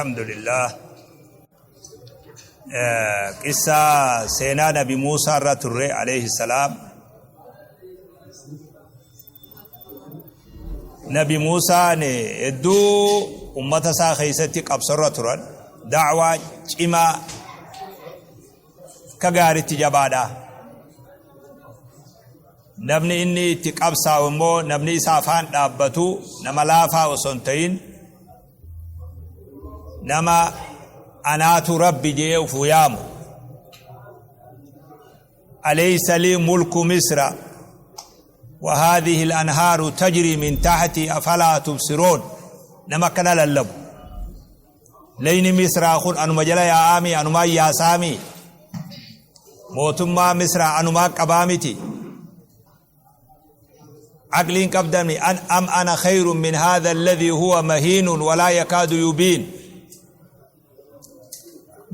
Alhamdulillah. Qissaa seenaa Nabi Muusaa irra turre alayhi salaam. Nabi Muusaan hedduu ummata isaa keessatti qabsorra turan da'waa cimaa akka gaaritti jabaadha. Namni inni itti qabsaa'u immoo namni isa afaan dhaabbatu nama laafaa osoo hin ta'in nama anaatu rabbi je'ee ufuu yaamu. أليس لي ملك مصر وهذه الأنهار تجري من تحتي أفلا تبصرون نما كان للب لين مصر أخون أنما جلا يا آمي أنما يا سامي موتما مصر أنما قبامتي عقلين قبدمي أن أم أنا خير من هذا الذي هو مهين ولا يكاد يبين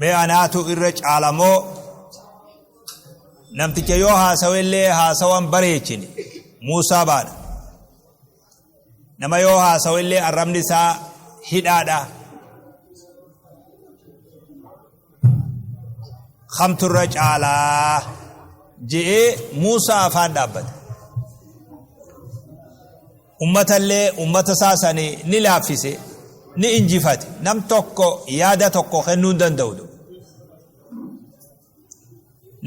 mee anaatu irra caalamoo namticha yoo haasawellee haasawan bareechine Muusaa baadha. Nama yoo haasawellee arrabni isaa hidhaadha. Kamtu irra caalaa je'ee Muusaa afaan dhaabbate. Ummatallee ummata isaa sani ni laaffise, ni injifate. Nam tokko yaada tokko kennuu hin danda'u.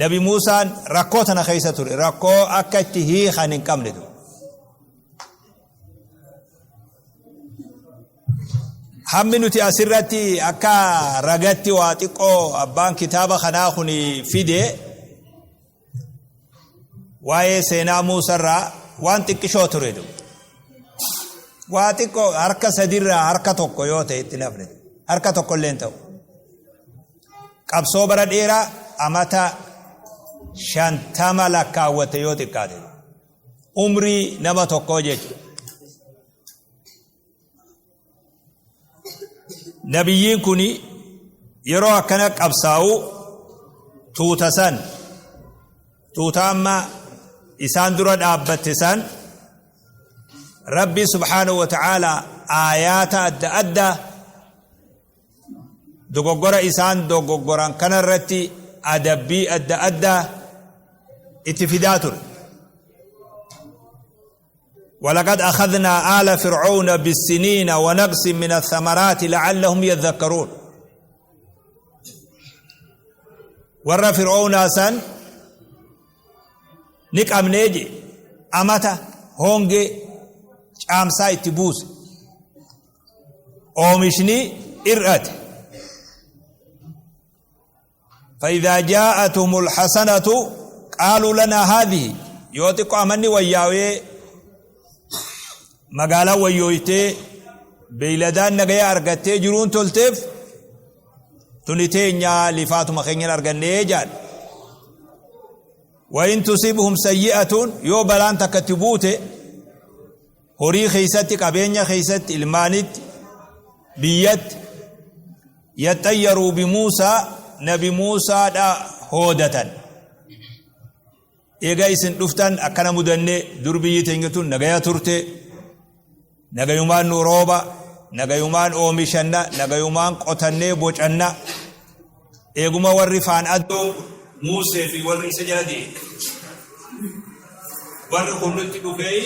Nabi Muusaan rakkoo tana keessa ture. Rakkoo akka itti hiikan hin qabne ture. Hammi nuti asirratti akka ragatti waa xiqqoo abbaan kitaaba kanaa kun fide waa'ee seenaa Muusarraa waan xiqqishoo ture du. Waa xiqqoo harka sadirraa harka tokko yoo ta'e itti nafne harka tokko illee hin ta'u. Qabsoo bara dheeraa amata 50 lakkaawwate yoo xiqqaate. Umrii nama tokkoo jechuudha. Nabiyyiin kun yeroo akkana qabsaa'u tuuta san tuuta amma isaan dura dhaabbatte san Rabbi subhaanahu wa ta'aalaa aayaata adda addaa dogoggora isaan dogoggoran kanarratti adabbii adda addaa itti fidaa ture. ولقد أخذنا آل فرعون بالسنين ونقص من الثمرات لعلهم يذكرون ور فرعون سن نقمني جي أمتا هونجي caamsaa itti buuse oomishni ir'ate فإذا جاءتهم الحسنة قالوا لنا هذه yoo xiqqoo amanni wayyaawee magaalaa wayyooytee beeyladaan nagaya argattee jiruun tolteef tuni teenyaa lifaatuma keenyan argannee jedhan وإن تصبهم سيئة yoo balaan takka itti buute horii keessatti qabeenya keessatti ilmaanitti biyyatti yaxayyaruu bimuusaa nabi muusaadha hoodatan eega isin dhuftan akkana mudanne dur biyyi teenya tun nagaya turte nagayumaan nu rooba nagayumaan oomishanna nagayumaan qotannee bocanna eeguma warri faan aduu Muusee fi warri isa jala deeme warri kun nutti dhufee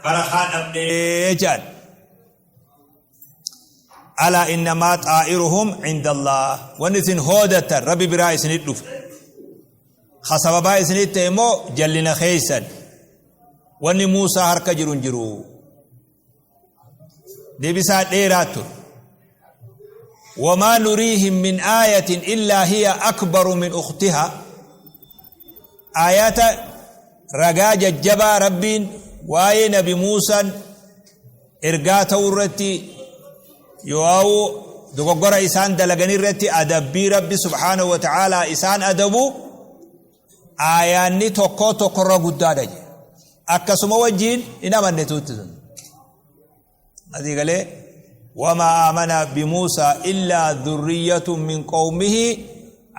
barakaa dhabnee jedhan alaa innamaa xaa'iruhum cinda Allah wanni isin hoodattan rabbi biraa isinit dhufe ka sababaa isinit ta'e immoo jallina keeysan wanni Muusaa harka jiru hin jiru deebisaa dheeraa ture wamaa nuriihim min aayatin illaa hiya akbaru min ukhtiha aayata ragaa jajjabaa rabbiin waa'ee nabi Muusaan ergaa ta'uu irratti yoo'awu dogoggora isaan dalagan irratti adabbii rabbi subhaanahu wa ta'aalaa isaan adabu aayaanni tokkoo tokkorra guddaadha jedhe akkasuma wajjiin hin amanne tuutti sun asii galee wamaa aamana bimuusaa illaa dhurriyyatun min qawmihi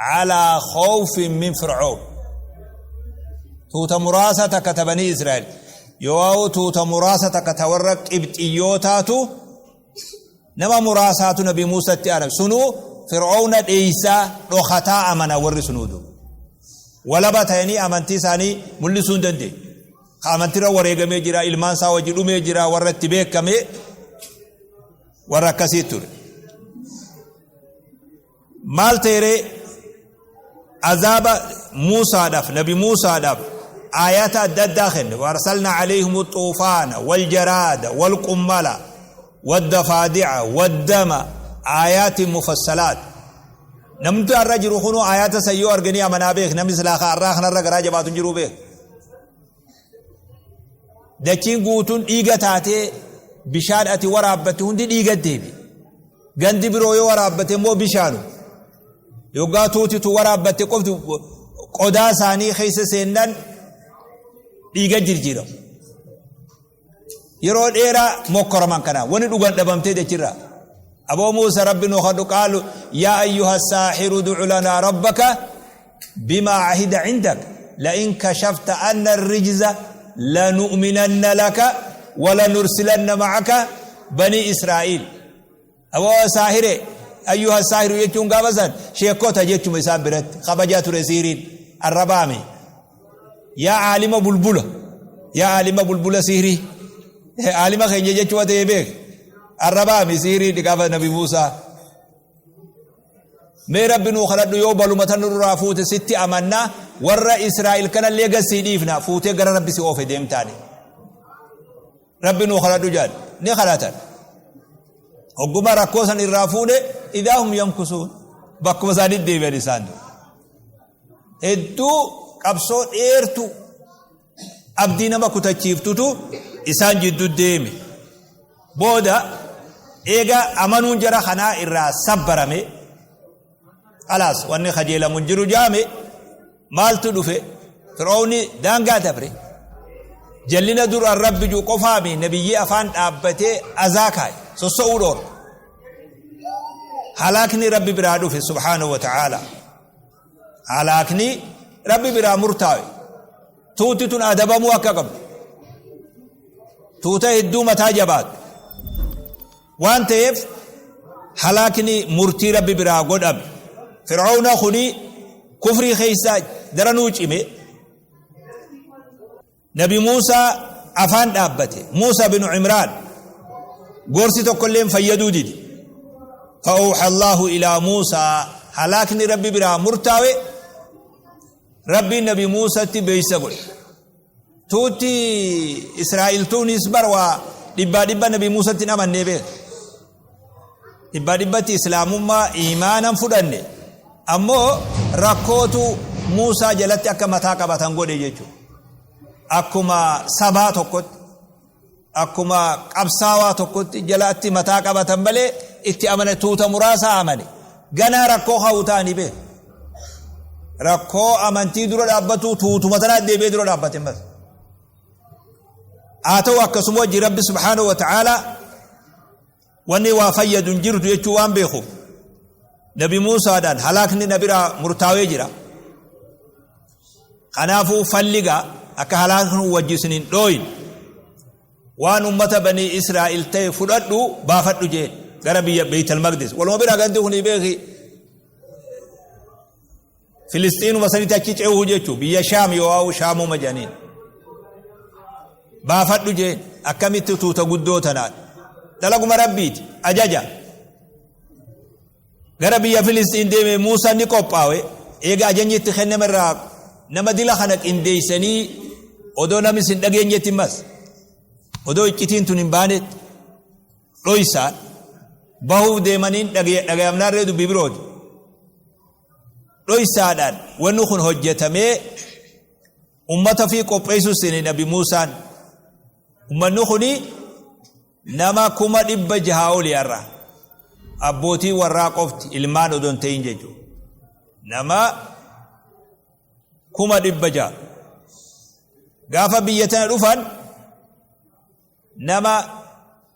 calaa khawfin min fircoon tuuta muraasa takka ta banii israa'el yoo tuuta muraasa takka ta warra qibxiyyootaatu Nama muraasaatu Nabi Muusatti aana. Sunuu Fir'aawna dheeysaa dhokataa amana warri sunuu duuba. Walaba ta'anii amantii isaanii mul'isuu hin dandeenye. Ka amantiirra wareegamee jira, ilmaan isaa wajji dhumee jira, warra itti beekame warra akkasii ture. Maal ta'eree azaaba Muusaadhaaf, Nabi Muusaadhaaf ayata adda addaa kenne. Warsalna alayhim xuufaana waljaraada walqummala waddafaadi'a waddama ayaatin mufassalaat. Namni har'a jiru kunuu ayata san yoo arganii amanaa beek, namni silaa har'aa kanarra garaa jabaatu hin jiru beek. Dachiin guutuun dhiiga taatee bishaan ati waraabbatte hundi dhiiga deebi. Gandi biroo yoo waraabbate immoo bishaanu. Yoggaa tuutitu waraabbatte qofti qodaa isaanii keessa seennan dhiiga jirjiiramu. Yeroo dheeraa mokkoraman kana wani dhugan dhabamtee dachirraa. Aboo Muusa, Rabbi nu kadhu. Qaalu yaa ayyuha saaxiru ducu lanaa rabbaka bimaa ahida cindak la'in kashafta anna arrijza lanu'minanna laka walanursilanna ma'aka banii Israa'iil. Aboo saahire, ayyuha saahiru jechuun gaafa san sheekota jechuma, isaan biratti kabajaa ture siiriin arrabaame. Yaa aalima bulbula, yaa aalima bulbula siirii, aalima keenya jechuma ta'ee beek, arrabaame siirii gaafa Nabi Muusaa. Mee Rabbi nuu kadhadhu, yoo baluma tan nurraa fuute sitti amannaa, warra Israa'el kanallee gassii dhiifna, fuutee gara Rabbi si oofe deemtaani. Rabbi nuu kadhadhu jedhan, ni kadhatan. Hogguma rakkoo san irraa fuudhe, idaa hum yankusuun, bakkuma isaanii deebi'an isaan. Hedduu qabsoo dheertu abdii nama kutachiiftutu isaan jidduu deeme. Booda eega amanuun jara kanaa irraa sabbarame, khalaas wanni kajeelamu hin jiru jaame, maaltu dhufe? Fir'oonni daangaa dabre. Jallina duraan Rabbi jiru qofaami nabiyyii afaan dhaabbatee azaa kaaye, sosso'uu dhoorga. Halaakni Rabbi biraa dhufe subhaanahu wa ta'aala. Halaakni Rabbi biraa murtaawe. Tuuti tun adabamuu akka qabdu. Tuuta hedduu mataa jabaatu. Waan ta'eef halaakni murtii Rabbi biraa godhame. Fir'aawna kuni kufrii keessa daranuu cime. Nabi Muusaa afaan dhaabbate. Muusaa bin Imraan gorsi tokkollee fayyaduu dide. فأوحى الله إلى موسى, halaakni Rabbi biraa murtaawe, Rabbiin Nabi Muusatti beeysa godhe. Tuutti Israa'iltuunis bar waa dhibbaa dhibba Nabi Muusatti hin amannee beeka. Dhibbaa dhibbatti Islaamummaa iimaanan fudhanne, ammoo rakkootu Muusaa jalatti akka mataa qabatan godhe jechuudha. Akkuma sabaa tokkotti, akkuma qabsaawaa tokkotti jalatti mataa qabatan malee itti amane, tuuta muraasa amane. Ganaa rakkoo hawwu ta'anii beeku. Rakkoo amantii dura dhaabbatu tuutuma tanaa deebi'ee dura dhaabbate mas. Haa ta'u, akkasuma wajji Rabbi subhaanahu wa ta'aalaa wanni waa fayyadu hin jirtu jechuu waan beekuuf Nabi Muusaadhaan halaakni na biraa murtaawee jira. Kanaafuu falligaa akka halaakni wajji isin hin dhooyin, waan ummata Banii Israa'il ta'e fudhadhu, baafadhu jeen gara biyya Beeytal Maqdis. Waluma bira ganti kuni beeki, Filistiinuma sanitti achi ce'uu jechuu, biyya Shaam yoo waa'u Shaamuma jedhaniin. Baafadhu jeen. Akkamitti tuuta guddoo tanaan? Dalaguma Rabbiiti ajaja. Gara biyya Filistiin deeme Muusaan, ni qophaawe. Eega ajajni itti kenname irraa nama dila kana qindeessanii, odoo namni sin dhageenyetti mas, odoo iccitiin tun hin baanetti dhoysaan bahuuf deemaniin dhagayamnaarree dubbii birooti. Dhoysaadhaan wanni kun hojjetamee ummata fi qopheessuu seene Nabi Muusaan. Ummanni kuni nama 600,000 oli har'a. Abbootii warraa qofti, ilmaan odoo hin ta'in jechuudha. Nama 600,000. Gaafa biyya tana dhufan nama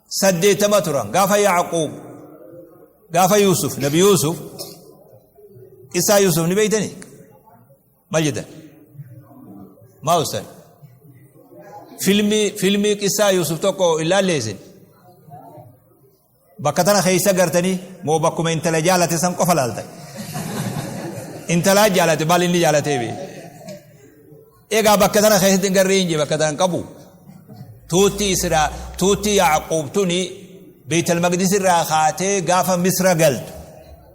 80 turan. Gaafa Yaaquub, gaafa Yuusuf, Nabi Yuusuf, qissaa Yuusuf ni beeytanii? Maal jettan? Maa ustad? Filmii qissaa Yuusuf tokko ilaalleessin. Bakka tana keessa gartanii moo bakkuma intala jaalate san qofa laaltan? Intalaa jaalate maal inni jaalatee bee? Egaa bakka tana keessatti hin garree hin jee bakka tana hin qabu. Tuutti Israa tuutti Yaaquub tuni Beetal Maqdis irraa kaatee gaafa Misra galtu.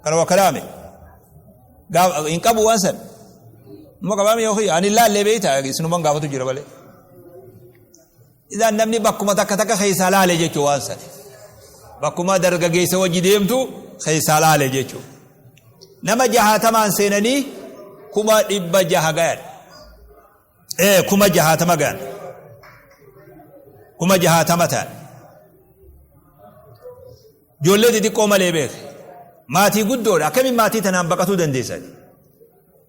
Kana waa kalaame. Gaafa hin qabu waan san. Numa qabaame yoo kiyya ani laallee beeyta isinuman gaafatu jira malee. Idaan namni bakkuma takka takka keessaa laale jechuu waan san. Bakkuma dargaggeessa wajji deemtu keessaa laale jechuu. Nama jahaatamaan seenanii 600,000 gayan. 60,000 gayan. 60,000 ta'an. Ijoollee xixiqqoo malee beeke. Maatii guddoodha. Akkamiin maatii tanaan baqatuu dandeessan?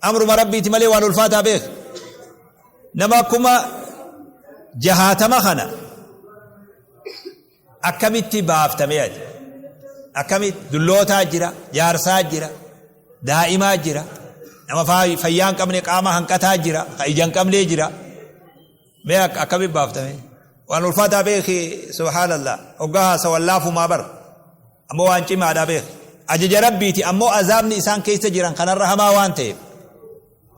Amruma Rabbiiti malee waan ulfaataa beeke. Nama 60,000 kana akkamitti baaftame ati? Akkamitti dullootaa jira, jaarsaa jira, daa'imaa jira, nama fayyaa hin qabne qaama hanqataa jira, ka ija hin qabnee jira. Mee akkamitti baaftame? Waan ulfaataa beeki subhaanallah. Hoggaa haasawan laafumaa bar. Ammoo waan cimaadha beeki. Ajaja Rabbiiti ammoo azaabni isaan keessa jiran kanarra hamaa waan ta'eef.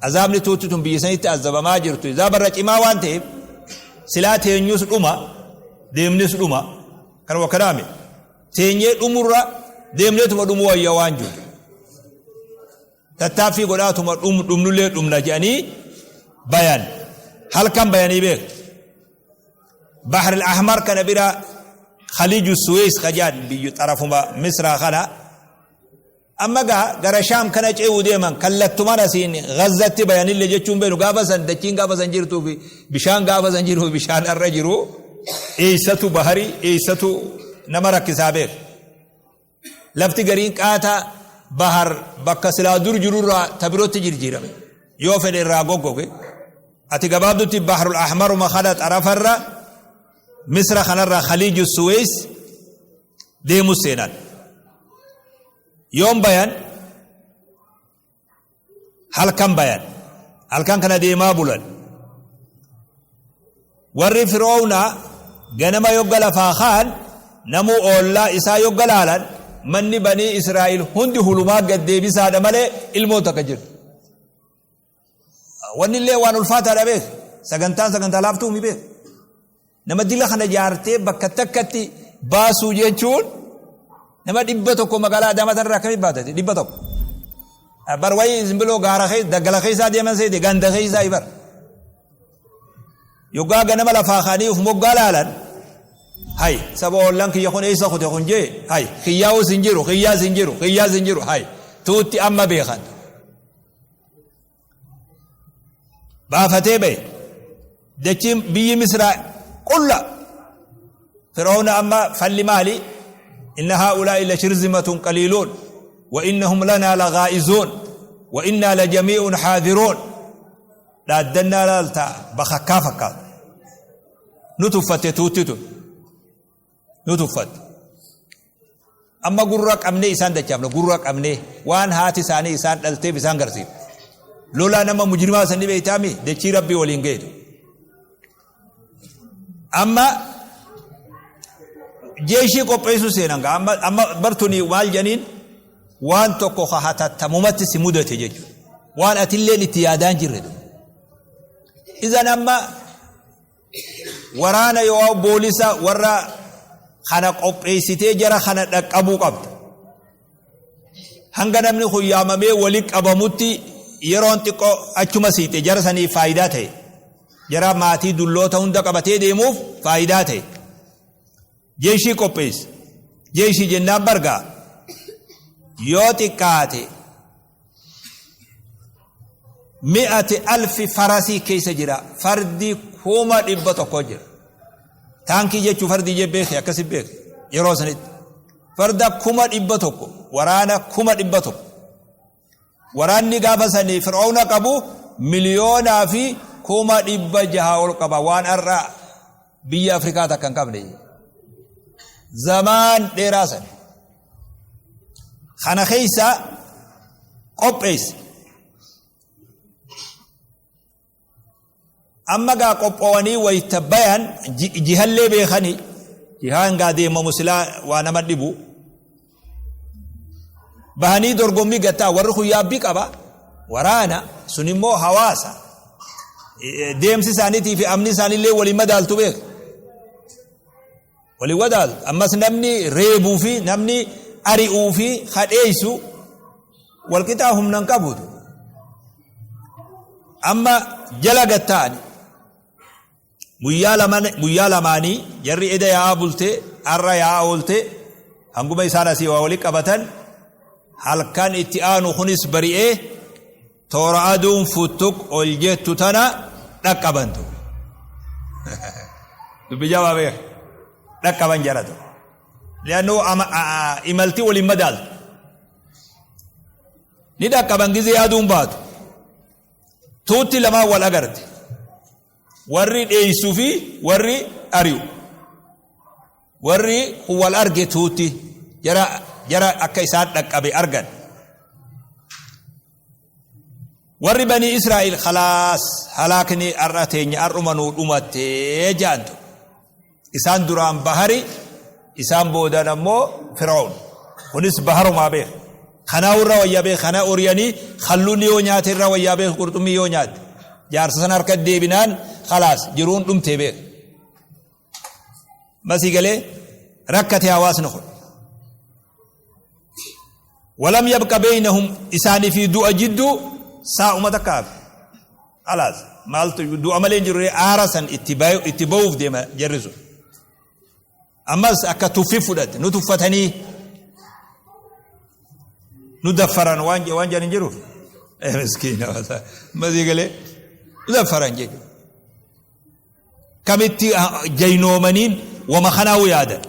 Azaabni tuutti tun biyya sanitti azabamaa jirtu azaabarra cimaa waan ta'eef silaa teenyus dhuma deemnis dhuma kan wakkanaame teenyee dhumurra deemneetuma dhumuu wayya waan jiru. Tattaaffii godhaatuma dhumnullee dhumna jedhanii bayan halkan bayanii beek. Bahr al-Ahmar kana bira Khaliiju Suwees kajaan biyyu xarafuma Misraa kana Amma gaa gara Shaam kana ce'uu deeman kallattumaan asiin Gazzatti bayanillee jechuun beenu gaafa san dachiin gaafa san jirtuu fi bishaan gaafa san jiruu fi bishaan irra jiru eessatu baharii eessatu nama rakkisaa beek. Lafti gariin qaata bahar bakka silaa dur jirurraa ta birootti jirjiirame yoo fedhe irraa goggoge ati gabaabdutti bahrul ahmaruma kana xarafarra Misra kanarraa Khaliiju Suwees deemu seenan. Yoom bayan? Halkan bayan. Halkan kana deemaa bulan. Warri Fir'oownaa ganama yogga lafaa ka'an namuu oollaa isaa yogga laalan manni banii Israa'il hundi hulumaa gad deebisaadha malee ilmoo takka jirtu. Wanni illee waan ulfaataadha beek. Sagantaan sagantaa laaftuu mi beek. Nama dila kana jaartee bakka takkatti baasuu jechuun nama 100 magaalaa Adaamaa tanarraa akkamitti baatati 100. Bar wayii zimbiloo gaara keessa daggala keessaa deeman seete ganda keessaa bar. Yoggaa ganama lafaa ka'anii uf moggaa laalan hay saba oollaan kiyya kun eessa kute kun jee hay kiyyaa'us hin jiru kiyyaas hin jiru kiyyaas hin jiru hay tuutti amma beekan. Baafatee bahe dachiin biyyi Misraa qulla. Fir'aawna amma falli maali? Inna haa'ulaa'i la shirzimatun qaliiluun wa innahum lanaa la gaa'izuun wa innaa la jamii'un haadiruun. Dhaaddannaa laalta bakakkaa fakkaatu. Nu tuffatte tuutti tun. Nu tuffatte. Amma gurra qabnee isaan dachaafna gurra qabnee waan haati isaanii isaan dhalteef isaan garsiifna. Lolaa nama mujrimaa sanni beeytaami dachii rabbii waliin geetu. Amma jeeshii qopheessuu seenan gaa amma amma bartuni maal jedhaniin waan tokko ka hatattamumatti si mudate jechuudha. Waan atilleen itti yaadaan jirre. Izan amma Waraana yoo boolisa warra kana qopheessitee jara kana dhaqqabuu qabda. Hanga namni kun yaamamee wali qabamutti yeroon xiqqoo achuma siixxe jara saniif faayidaa ta'e. Jara maatii dulloota hunda qabatee deemuuf faayidaa ta'e. Jeeshii qopheessi. Jeeshii jennaan bargaa yoo xiqqaate mi'ati alfi farasii keessa jira fardi 100,000 jira. Taankii jechuu fardi jee beeke akkasi beeke yeroo sanitti. Farda 100,000 waraana 100,000. Waraanni gaafa sanii Fir'aawna qabu 1,600,000 ol qaba waan har'a biyya Afrikaa takka hin qabne. Zamaan dheeraa sani. Kana keessa qopheesse. Amma gaa qophoowanii wayta bayan jihallee beekanii jihaan gaa deemamu silaa waa nama dhibu. Bahanii dorgommii gattaa warri kun yaabbii qaba. Waraana sun immoo hawaasa. Deemsi isaaniitii fi amni isaaniillee waliin madaaltu beeka. Waliin madaaltu. Ammas namni reebuu fi namni ari'uu fi hadheessu walqixaa humna hin qabutu. Amma jala gatta'ani. Guyyaa laman guyyaa lamaanii jarri eda yaa'aa bulte arra yaa'aa oolte hanguma isaan asii waa wali qabatan halkan itti aanu kunis bari'ee toora aduun futtuq ol jettu tana dhaqqabantu. Dubbi jabaa beeka. Dhaqqaban jaratu. Li'annoo imalti waliin madaaltu. Ni dhaqqaban gizee aduun baatu. Tuutti lamaan wal agarte. Warri dheeysu fi warri ari'u. Warri kun wal arge tuutti jara jara akka isaan dhaqqabe argan. Warri banii Israa'el khalaas halaakni har'a teenya har'uma nuu dhumattee jaantu. Isaan duraan bahari isaan boodan ammoo Fir'awn. Kunis baharumaa beeka. Kanaa irra wayyaa beeka. Kana oriyanii halluun yoo nyaate irra wayyaa beeka qurxummii yoo nyaate. Jaarsa sana harka deebinaan khalaas jiruun dhumtee beeka. Masii galee rakkate hawaasni kun. Walam yabqa beeynahum isaanii fi du'a jidduu saa'uma takka hafe. Khalaas maaltu du'a malee hin jiru aara san itti itti ba'uuf deema jarri sun. Ammas akka tuffi fudhate nu tuffatanii nu daffaran waan waan jedhan hin jiruuf. Miskiina masii galee nu daffaran jechuudha. Kamitti jaynoomaniin wama kanaawu yaadan.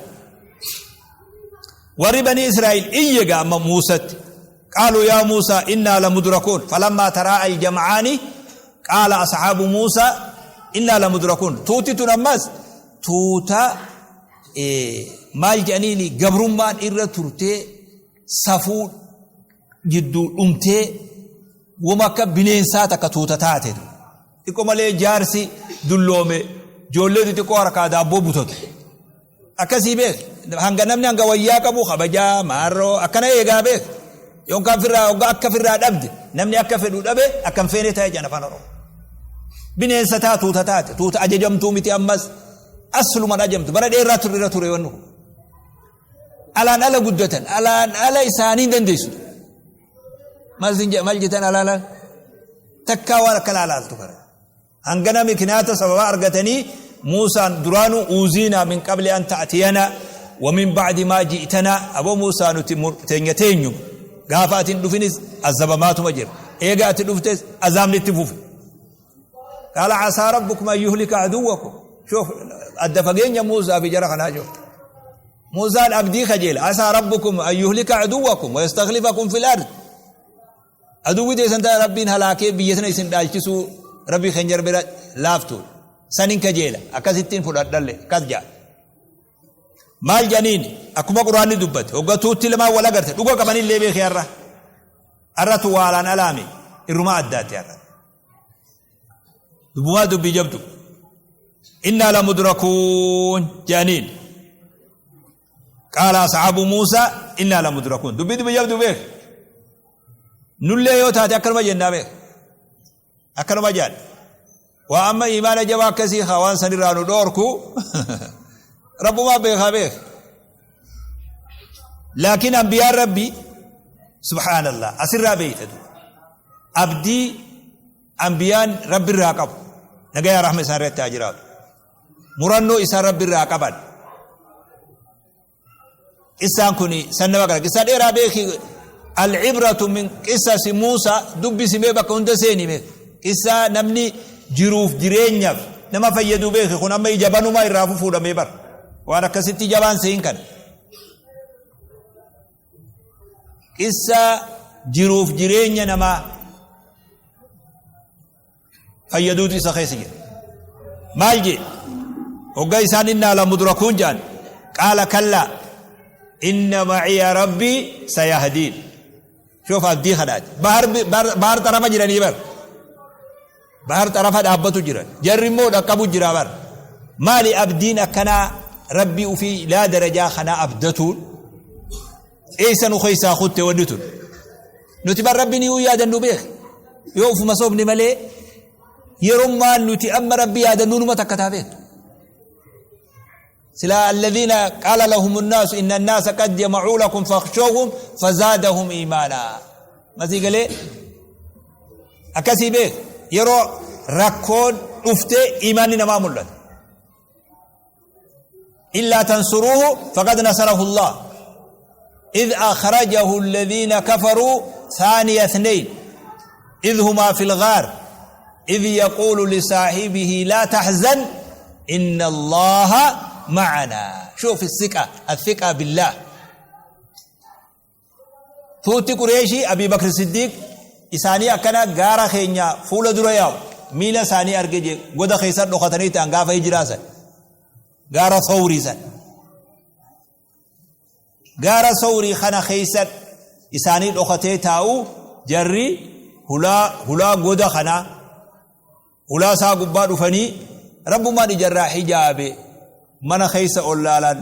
Warri banii Israa'il iyye gaa amma Muusatti. Qaaluu yaa Muusaa innaa lamudrakuun falammaa taraa'a aljam'aani qaala asxaabu Muusaa innaa lamudrakuun. Tuuti tun ammas tuuta maal jedhaniini gabrummaan irra turtee safuu jidduu dhumtee wama akka bineensaa takka tuuta taate. Xiqqo malee jaarsi dulloome ijoollee xixiqqoo harkaa daabboo butatu. Akkasii beek. Hanga namni hanga wayyaa qabu kabajaa maarroo akkana eegaa beek. Yookaan firraa hoggaa akka firraa dhabde namni akka fedhu dhabe akka hin feene ta'e jedhan afaan Oromoo. Bineensa taa tuuta taate tuuta ajajamtuu miti ammas asluman ajamtu bara dheeraa turre irra ture wanni kun. Alaan ala guddatan alaan ala isaanii hin dandeessu. Maal sin jedha maal jettan alaan ala takkaa waan akkana alaaltu kana. Hangana miknaata sababa argatanii Muusaan duraanuu uuziinaa min qabli an ta'tiyana wa min ba'di maa ji'tana aboo Muusaa nuti teenya teenyuma gaafa ati hin dhufinis azabamaatuma jira eega ati dhuftes azaabni itti fufe. Qaala asaa rabbukum an yuhlika aduwwakum. Shoof adda fageenya Muusaa fi jara kanaa jiru. Muusaan abdii kajeela asaa rabbukum an yuhlika aduwwakum wa yastakhlifakum fil ard. Aduwwi teessan tana rabbiin halaakee biyya sana isin dhaalchisuu rabbii keenya bira laaftu. Sanin kajeela akkasittiin fudhadhalle akkas ja'a. Maal jedhaniin akkuma quraanni dubbate hogga tuutti lamaan wal agarte dhuga qabanillee beekee har'a. Har'atu waalaan alaame irruma addaatti har'a. Dubbumaa dubbii jabdu. Innaa lamudrakuun jedhaniin. Qaala asxaabu Muusaa innaa lamudrakuun. Dubbii dubbii jabdu beek. Nullee yoo taate akkanuma jennaa beek. Akkanuma jedhan. Waa amma imaana jabaa akkasii haa waan sanirraa nu dhoorku rabbumaa beekaa beek. Laakiin ambiyaan rabbii subhaanallah asirraa beeyta duuba. Abdii ambiyaan rabbirraa qabu nagayaa rahma isaan irratti haa jiraatu. Murannoo isaan rabbirraa qaban. Qissaan kun san nama gara qissaa dheeraa beeki al-ibratu min qissasi Muusa dubbisi mee bakka hunda seeni mee qissaa namni jiruuf jireenyaaf nama fayyadu beeki kun amma ija banumaa irraa fuudhamee bara waan akkasitti jabaan seen kana qissaa jiruuf jireenya namaa fayyaduutu isa keessa jira. Maal jee? Hogga isaan innaa la mudrakuun jedhan qaala kallaa inna maciya rabbii sayahdiin. Shoof abdii kadhaati. Bahar xarafa jiranii bar. Bahar xarafa dhaabbatu jiran. Jarri immoo dhaqqabu jira bar. Maali abdiin akkanaa rabbii ufii laa darajaa kanaa abdatuun. Eessa nu keessaa kutte wanni tun? Nuti bar Rabbiin yoo yaadannu beek. Yoo ufuma soobne malee yerummaan nuti amma Rabbi yaadannu numa takka taa beek. Silaa alladhiina qaala lahum nnaasu inna annaasa qad jamacuu lakum fakhshawhum fazaadahum iimaanaa. Masii galee akkasii beek yeroo rakkoon dhuftee iimaanni namaa mul'ata. إلا تنصروه فقد نصره الله إذ أخرجه الذين كفروا ثاني اثنين إذ هما في الغار إذ يقول لصاحبه لا تحزن إن الله معنا. شوف الثقة، الثقة بالله. Tuutti Qureeshii Abii Bakr Siddiiq isaanii akkana gaara keenya fuula dura yaa'u miila isaanii arge je goda keessa dhokatanii ta'an gaafa hijiraa san gaara Thawrii san gaara Thawrii kana keessa isaanii dhokatee taa'u jarri hulaa hulaa goda kanaa Hulaa isaa gubbaa dhufanii Rabbumaan ijarraa hijaabe mana keessa ol laalaan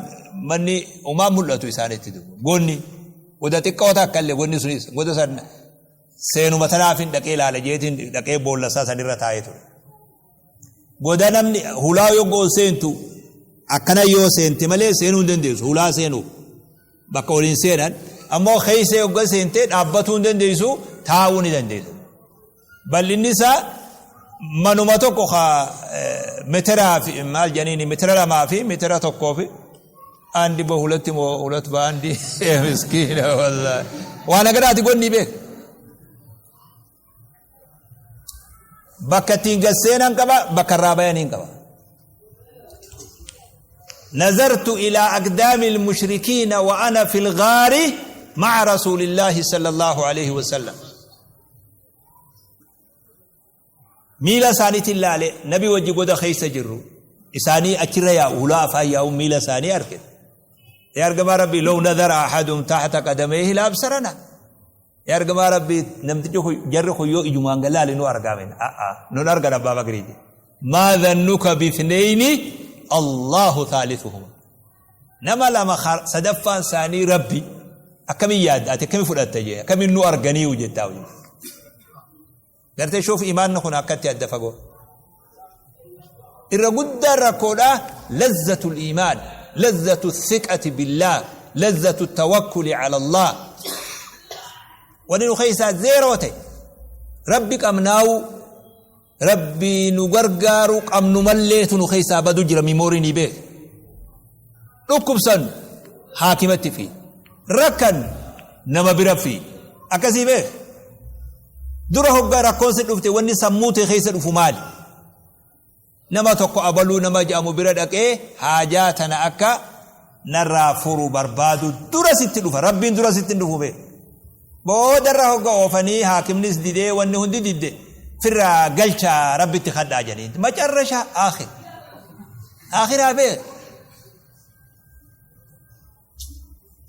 manni homaan mul'atu isaanitti dubu. Gonni goda xiqqoo takka illee gonni sunis goda san seenuma tanaafin dhaqee ilaala jeetiin dhaqee boolla isaa sanirra taa'ee ture. Goda namni hulaa yoggoo ol seentu akkana yoo seente malee seenuu hin dandeessu hulaa seenuuf bakka waliin seenan ammoo keessa yogga seentee dhaabbatuu hin dandeessu taa'uu ni dandeessu. Bal'inni isaa manuma tokko ka meteraa fi maal jedhaniini metera lamaa fi metera tokkoo fi andi bo hulatti moo hulat ba andi miskiina wallahi waan aganaati gonni beek bakka ittiin gad seenan qaba bakka irraa bayaniin qaba. نظرت إلى أقدام المشركين وأنا في الغار مع رسول الله صلى الله عليه وسلم Miila isaaniitiin laale nabi wajji goda keessa jirru isaanii achirra yaa'u hulaa afaan yaa'u miila isaanii arge. Yaa ergamaa Rabbii law nadara ahadum taxta qadameehi la absarana. Yaa ergamaa Rabbii namtichi kun jarri kun yoo ijumaan galaale nu argaamen. A'a nun argan abbaa Bakriiti. Maa dhannuka bithneyni Allahu thaalisuhuma. Nama lama sadaffaan isaanii Rabbi akkamiin yaadda ati akkamiin fudhatta jee akkamiin nu arganiiyu jettaa hojii. Gartee shuuf imaanni kun akkatti adda fagoo. Irra guddaan rakkoodha lazzatul imaan lazzatu thiqati billaah lazzatu tawakkuli ala Allah. Wanni nu keessaa zeeroo ta'e Rabbi qabnaawu Rabbii nu gargaaru qabnu malleetu nu keessaa badu jira miimoorii ni beek. Dhukkubsan haakimatti fi rakkan nama bira fi akkasii beek. Dura hoggaa rakkoon si dhufte wanni sammuu tee keessa dhufu maali? Nama tokko abaluu nama jedhamu bira dhaqee haajaa tana akka narraa furu barbaadu dura sitti dhufa. Rabbiin dura sitti hin dhufu beek. Boodarra hogga oofanii haakimnis didee wanni hundi didde firraa galchaa rabbitti kadhaa jedhaniin. Macarrasha aakhir. Aakhiraa beek.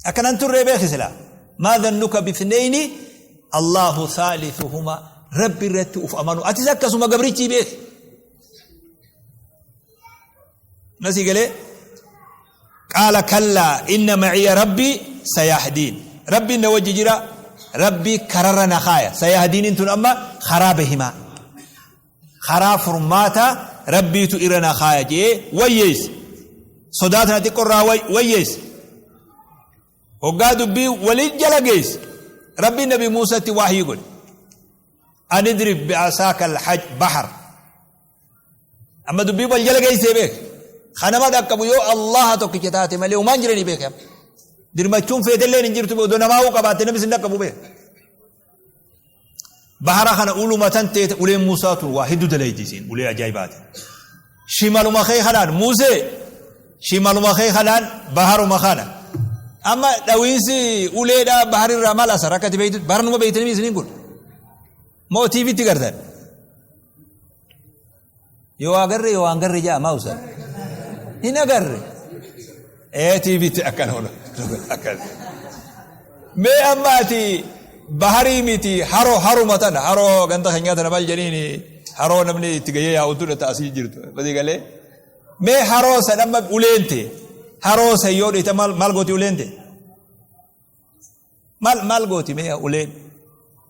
Akkanan turree beeki silaa. Maa dhannuka bithneyni Allahu thalithuhuma Rabbi irratti uf amanu. Atis akkasuma gabrichii beeki. Nasii galee qaala kallaa inna maciya rabbii sayahdiin. Rabbiin na wajji jira rabbii kararra na kaaya. Sayahdiiniin tun amma karaa bahimaa. Karaa furmaata rabbiitu irra na kaaya jee wayyeesse. Sodaa tana xiqqoo irraa wayyeesse. Hoggaa dubbii waliin jala geesse. Rabbiin Nabi Muusatti wahyii godhe. An idrib bi'asaaka alhaj bahar. Amma dubbii wal jala geessee beek. Kanama dhaqqabu yoo Allaha tokkicha taate malee homaan jiranii beek. Dirmachuun feetelleen hin jirtu odoo namaa'uu qabaatte namni sin dhaqqabu beek. Bahara kana uluma tan teete uleen Muusaa tun waa hedduu dalayti isiin ulee ajaa'ibaati. Shimaluma kee kanaan Muusee shimaluma kee kanaan baharuma kana. Amma dhawiinsi uleedhaa baharirraa maal asar akka ati beektu baharnuma beektanii isiniin kun. Moo tiiviitti gartan. Yoo agarre yoo waan garre jaa maa usan. Hin agarre. Ee tiiviitti akkana ola. Akkas. Mee amma ati baharii miti haroo haruma tana haroo ganda keenyaa tana maal jedhiini haroo namni itti gahee yaa'u tun asii jirtu. Badii galee. Mee haroo san amma uleente haroo san yoo dheete maal maal gooti uleente? Maal maal gooti mee uleen?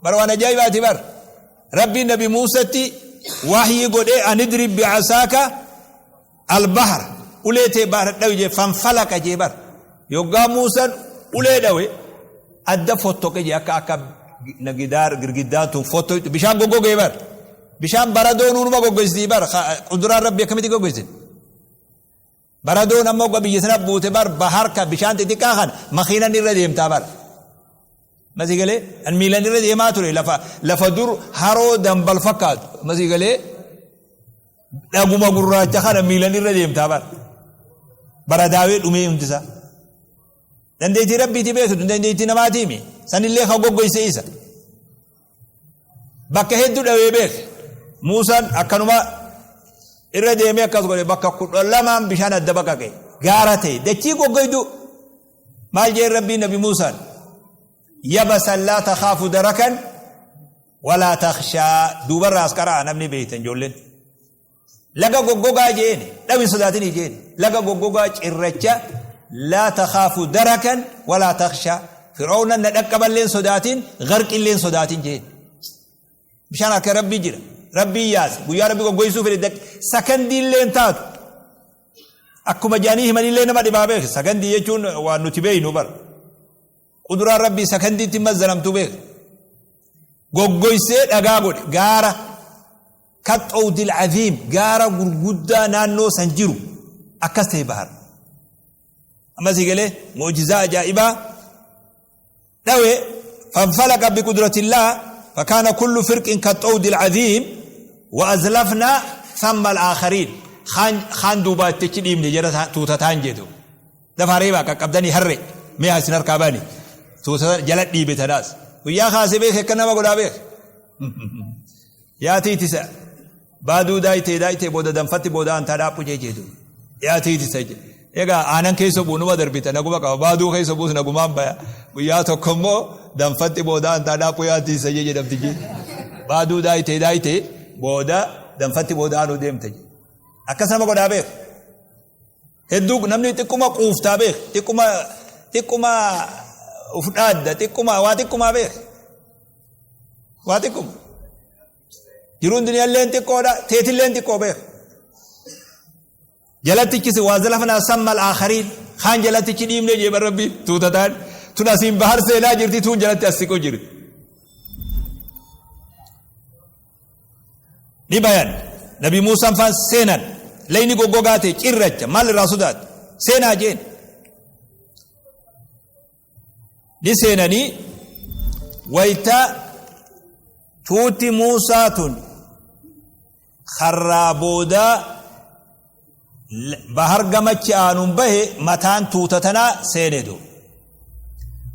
Bar waan ajaa'ibaati bar. Rabbiin Nabi Muusatti wahyii godhee anidrib bi'asaaka albahar ulee tee bahar dhawi jee fanfalaqa jee bar. Yoggaa Muusaan ulee dhawe adda fottoqe jee akka akka gidaar girgiddaan tun fottoqe bishaan goggogee bar. Bishaan baradoo nuunuma goggogsiti bar quduraan Rabbi akkamitti goggogsiti? Baradoon amma hogga biyya sana buute bar bahar ka bishaan xixiqqaa kana makiinan irra deemtaa bar. Masii galee an miilan irra deemaa ture lafa lafa dur haroo dambal fakkaatu masii galee dhaguma gurraacha kana miilan irra deemtaa bar. Baradaawee dhumee hundisaa. Dandeettii rabbiiti beektu dandeettii namaatiimi sanillee kan goggoyse isa. Bakka hedduu dhawee beeke. Muusaan akkanuma irra deemee akkas godhe bakka 12n bishaan adda baqaqe. Gaara ta'e dachii goggoydu maal jeen rabbiin nabi Muusaan yabasan laa takhaafu darakan walaa takhshaa duubarraa as qara'a namni beeytan ijoolleen. Laga goggogaa jeeni dhawi hin sodaatinii jeeni laga goggogaa cirracha laa takhaafu darakan walaa takhshaa fir'aawna na dhaqqaballee hin sodaatin garqillee hin sodaatin jeeni bishaan harka rabbii jira rabbii yaase guyyaa rabbi goggoysuu fedhe sakandiillee hin taatu akkuma jedhanii himanillee nama dhibaa beek sakandii jechuun waan nuti beeynu bara Quduraan Rabbii sakandiitti hin mazzanamtu beek. Goggoysee dhagaa godhe gaara kaxxoowdil aziim gaara gurguddaa naannoo san jiru akkas ta'e bahar. Amma sii galee mu'jizaa ajaa'ibaa dhawe fanfalaqa biqudratillah فكان كل فرق كالطود العظيم وأزلفنا ثم الآخرين خان خان دوبات تشديم جرى توتتان جدو Dafaa reebaa qaqqabdanii harree mi'a isin harkaa bani tuuta jala dhiibe tanaas guyyaa kaasee beeke akka nama godhaa beeke yaa tiitisa baaduu daayitee daayitee booda danfatti booda antaa dhaaphu jee jeetu yaa tiitisa jee egaa aanan keessa bu'u numa darbita naguma qaba baaduu keessa bu'us nagumaan baya guyyaa tokko immoo danfatti booda antaa dhaaphu yaa tiitisa jee jedhamti jee baaduu daayitee daayitee booda danfatti booda aanuu deemte jee akkas nama godhaa beeke. Hedduu namni xiqquma quuftaa beek, xiqquma xiqquma uf dhaadda, xiqquma waa xiqqumaa beek. Waa xiqquma. Jiruun duniyaalleen xiqqoodha, teetilleen xiqqoo beek. Jalattichis waa zalafnaa sammal aakhariin kaan jalattichi dhiibnee jee rabbi tuuta ta'an tun asiin bahar seenaa jirti tuun jalatti as siqu jirti. Ni bayan. Nabi Muusaan faan seenan. Layni goggogaa ta'e cirracha maal irraa sodaatu seenaa jeen. Ni seenanii wayta tuutti Muusaa tun karraa boodaa bahar gamachi aanuun bahe mataan tuuta tanaa seene du.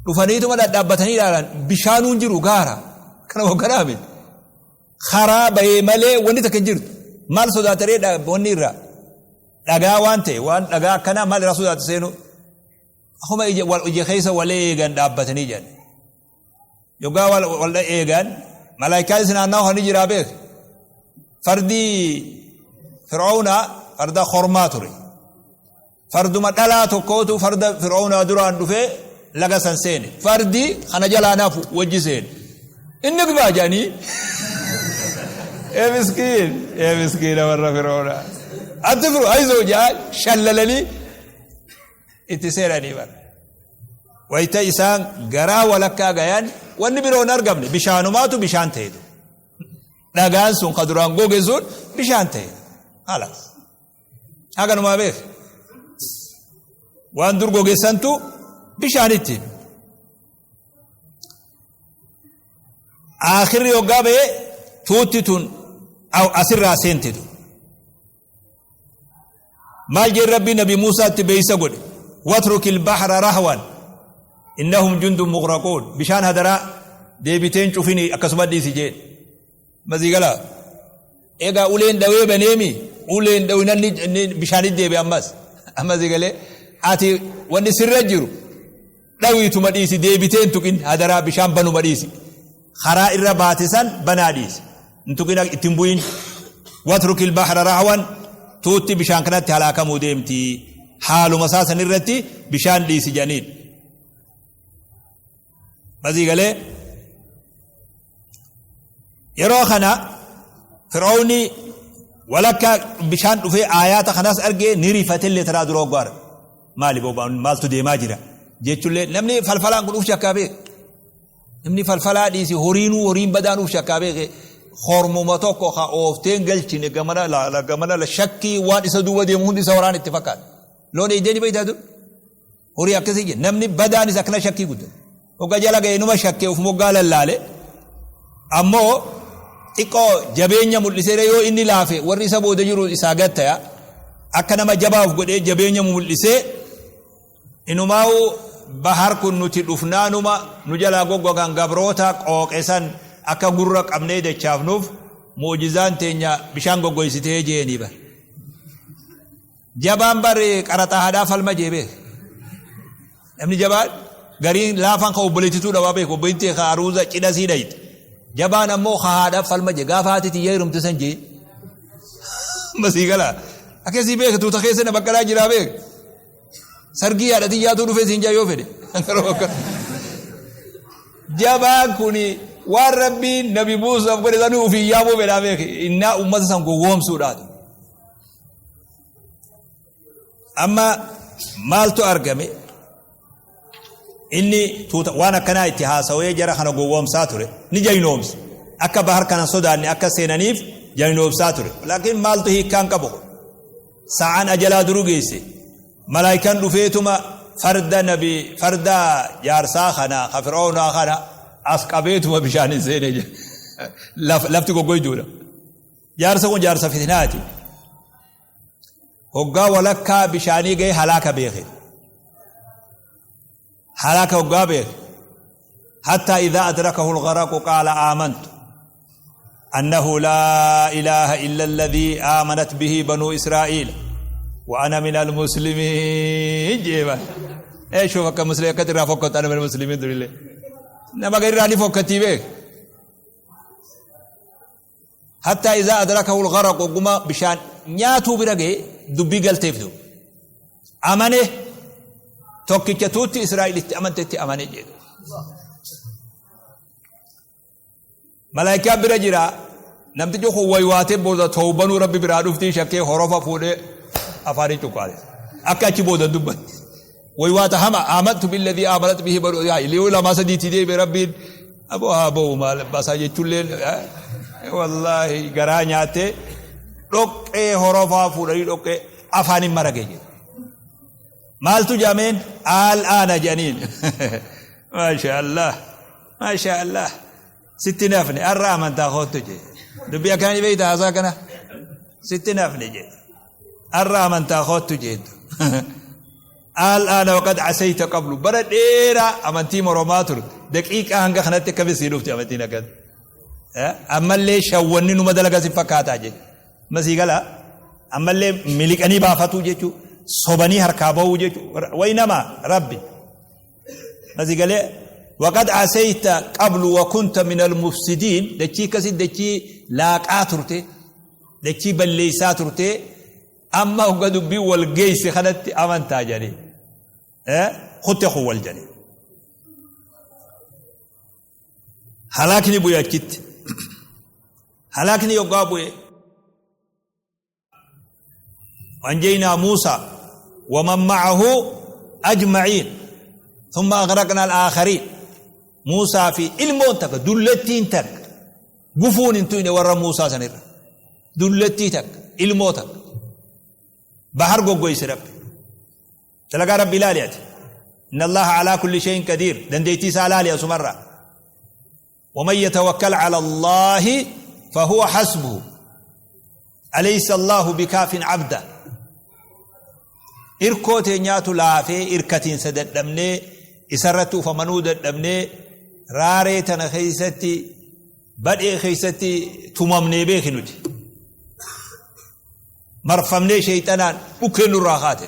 Dhufaniituma dhadhaabbatanii ilaalan bishaanuun jiru gaara. Kana hogganaa miti. Karaa bahee malee wanni takka hin jirtu. Maal sodaataree wanni irraa dhagaa waan ta'e waan dhagaa akkanaa maal irraa sodaata seenuu. Akkuma ija wal ija keessa wal eegan dhaabbatanii jedhan. Yoggaa wal wal eegan malaayikaan isin naannoo kan jiraa beek. Fardi Fir'aawna farda kormaa ture. Farduma dhalaa tokkootu farda Fir'aawnaa duraan dhufee laga san seene. Fardi kana jalaa nafu wajji seene. Inni gubaa jedhanii. Ee miskiin, ee miskiina warra Fir'aawnaa. Ati firu ayizoo jedhaa shallalanii itti seenanii bara. Wayita isaan garaa walakkaa gayan wanni biroo hin argamne bishaanumaatu bishaan ta'e. Dhagaan sun ka duraan goge sun bishaan ta'e. Halas. Haganumaa beek. Waan dur goge santu bishaanitti. Aakhirri hoggaa ba'e tuutti tun asirraa seentetu. Maal jeen Rabbii Nabi Muusaatti beeysa godhe. Watrukil bahra rahwan innahum jundun mughraquun. Bishaan hadaraa deebiteen cufini akkasuma dhiisi jeen. Masii galaa. Egaa uleen dhawee baneemi uleen dhawinan inni bishaanitti deebi'a ammas. Ammas galee ati wanni sirra jiru dhawiituma dhiisi deebitee hin tuqin hadaraa bishaan banuma dhiisi. Karaa irra baate san banaa dhiisi. Hin tuqin itti hin bu'in. Watrukil bahra rahwan tuutti bishaan kanatti halaakamuu deemti. Haaluma isaa san irratti bishaan dhiisi jedhaniin. Basii galee yeroo kana Fir'aawni walakkaa bishaan dhufee aayaata kanas argee ni rifatellee taraa dura hoggaa arge. Maali boobaan maaltu deemaa jira jechuullee namni falfalaan kun uf shakkaa beeka. Namni falfalaa dhiisi horiinuu horiin badaan uf shakkaa beeke hormuma tokko ka oofteen galchine gamana laala gamana la shakkii waan isa duuba deemu hundi isa waraan itti fakkaata. Loon eeydee ni beektaa dur? Horii akkasii jira. Namni badaanis akkana shakkii guddata. Hogga jala ga'e numa shakkee of moggaa lallaale. Ammoo xiqqoo jabeenya mul'isee yoo inni laafe warri isa booda jiru isaa gad taya. Akka nama jabaa of godhee jabeenya mul'isee inumaa'u bahar kun nuti dhufnaanuma nu jalaa goggogan gabroota qooqe san akka gurra qabnee dachaafnuuf mu'jizaan teenya bishaan goggoysitee jeeni bar. Jabaan bar qaraxaa haadhaa falma jee beek. Namni jabaan gariin laafaan ka obboleettituu dhabaa beek obboleettii ka aruuza cidha sii dhayte. Jabaan ammoo ka haadhaa falma jee gaafa haati tiyya heerumte san jee. Masii gala. Akkasii beek tuuta keessa nama akkanaa jiraa beek. Sargii haadha tiyyaatuu dhufee siin jaa yoo fedhe. Jabaan kuni waan rabbiin nabi Muusaaf godhe sanuu ofii yaamuu fedhaa beek. Innaa uummata san gowwoomsuudhaati. Amma maaltu argame? Inni tuuta waan akkanaa itti haasawee jara kana gowwoomsaa ture. Ni jaynoomse. Akka bahar kana sodaanne akka seenaniif jaynoomsaa ture. Laakiin maaltu hiikkaan qabu? Sa'aan ajalaa duru geesse. Malaayikaan dhufeetuma farda nabi farda jaarsaa kana ka fir'aawnaa kana as qabeetuma bishaan hin seene. Lafti goggoyduudha. Jaarsa kun jaarsa fitnaati. Hoggaa walakkaa bishaanii ga'e halaaka beeke. Halaaka hoggaa beeke. Hattaa idhaa adrakahu algharaqu qaala aamantu annahu laa ilaaha illa alladhii aamanat bihi banuu israa'iila wa ana min almuslimiin jeeba. Ee shuuf akka musliim akkatti irraa fokkatu ana min almuslimiin durillee. Nama irraa ni fokkattii beek. Hattaa izaa adrakahu al-gharaq hogguma bishaan nyaatuu bira ga'e dubbii galteef duuba. Amane tokkicha tuutti Israa'el itti amantetti amane jedhu. Malaayikaan bira jira namtichi kun waywaatee booda toobanuu rabbi biraa dhuftii shakkee horofa fuudhee afaanii cuqqaale. Akka achi booda dubbatte. Waywaata hama amantu billadhii amanat bihi banu Israa'il yoo lamaa sadiitti deebi'e rabbiin aboo haa ba'u maal abbaasaa jechuullee wallaahi garaa nyaattee dhoqqee horofaa fuudhanii dhoqqee afaaniin marage jedhe. Maaltu jedhameen al'aana jedhaniin. Maasha Allah maasha Allah sitti nafne har'a amantaa koottu jedhe. Dubbii akkana ni beekta haasaa kana sitti nafne jedhe. Har'a amantaa koottu jedhe. Al'aana waqad asayta qablu bara dheeraa amantii moromaa turte daqiiqaa hanga kanatti akkami sii dhufte amantiin akkas ammallee shawwanni numa dalaga si fakkaataa jechuudha masii gala ammallee miliqanii baafatuu jechuu sobanii harkaa bahuu jechuu wayi nama rabbi masii galee waqad asayta qablu wa kunta min almufsidiin dachii akkasii dachii laaqaa turte dachii balleessaa turte Amma hogga dubbiin wal geeyse kanatti amantaa jedhanii. Kutte kun wal jedhanii. Halaakni bu'e achitti. Halaakni hoggaa bu'e. Anjaynaa Muusaa waman ma'ahu ajma'iin thumma aghraqna al-aakhariin. Muusaa fi ilmoon takka dullattiin takka gufuun hin tuyne warra Muusaa sanirra. Dullattii takka, ilmoo takka. Bahar goggoyse Rabbi. Dalagaa Rabbi ilaali ati. Inna Allaha alaa kulli shay'in qadiir. Dandeettii isaa ilaali asumarraa. ومن يتوكل على الله فهو حسبه أليس الله بكاف عبده irkoo teenyaatu laafee irkatiinsa dadhabnee isarratti ufamanuu dadhabnee raaree tana keessatti Badhee keessatti tumamnee beeki nuti. Marfamnee sheeyxanaan dhukkeen nurraa kaate.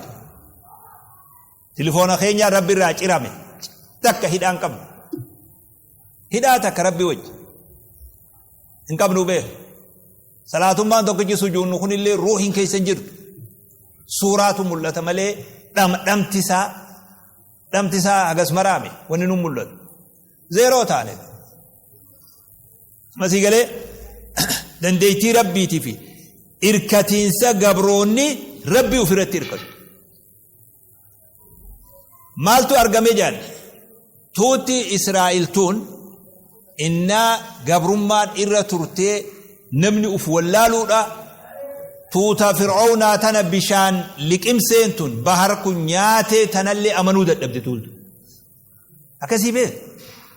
Tilifoona keenyaa rabbi irraa cirame. Takka hidhaan qabnu. Hidhaa takka rabbi wajji. Hin qabnu beeki. Salaatummaan tokkichi sujuunnu kunillee ruuhiin keessa hin jirtu. Suuraatu mul'ata malee dhamdhamti isaa dhamti isaa hagas maraame wanni nu mul'atu. Zeeroo taane. Masii galee dandeettii rabbiitii fi irkatiinsa gabroonni rabbii ofirratti irkatu. Maaltu argame jaan? Tuutti Israa'el tuun innaa gabrummaan irra turtee namni uf wallaaluudha. Tuuta Fir'oownaa tana bishaan liqimseen tun bahar kun nyaatee tanallee amanuu dadhabde tuultu. Akkasii beek.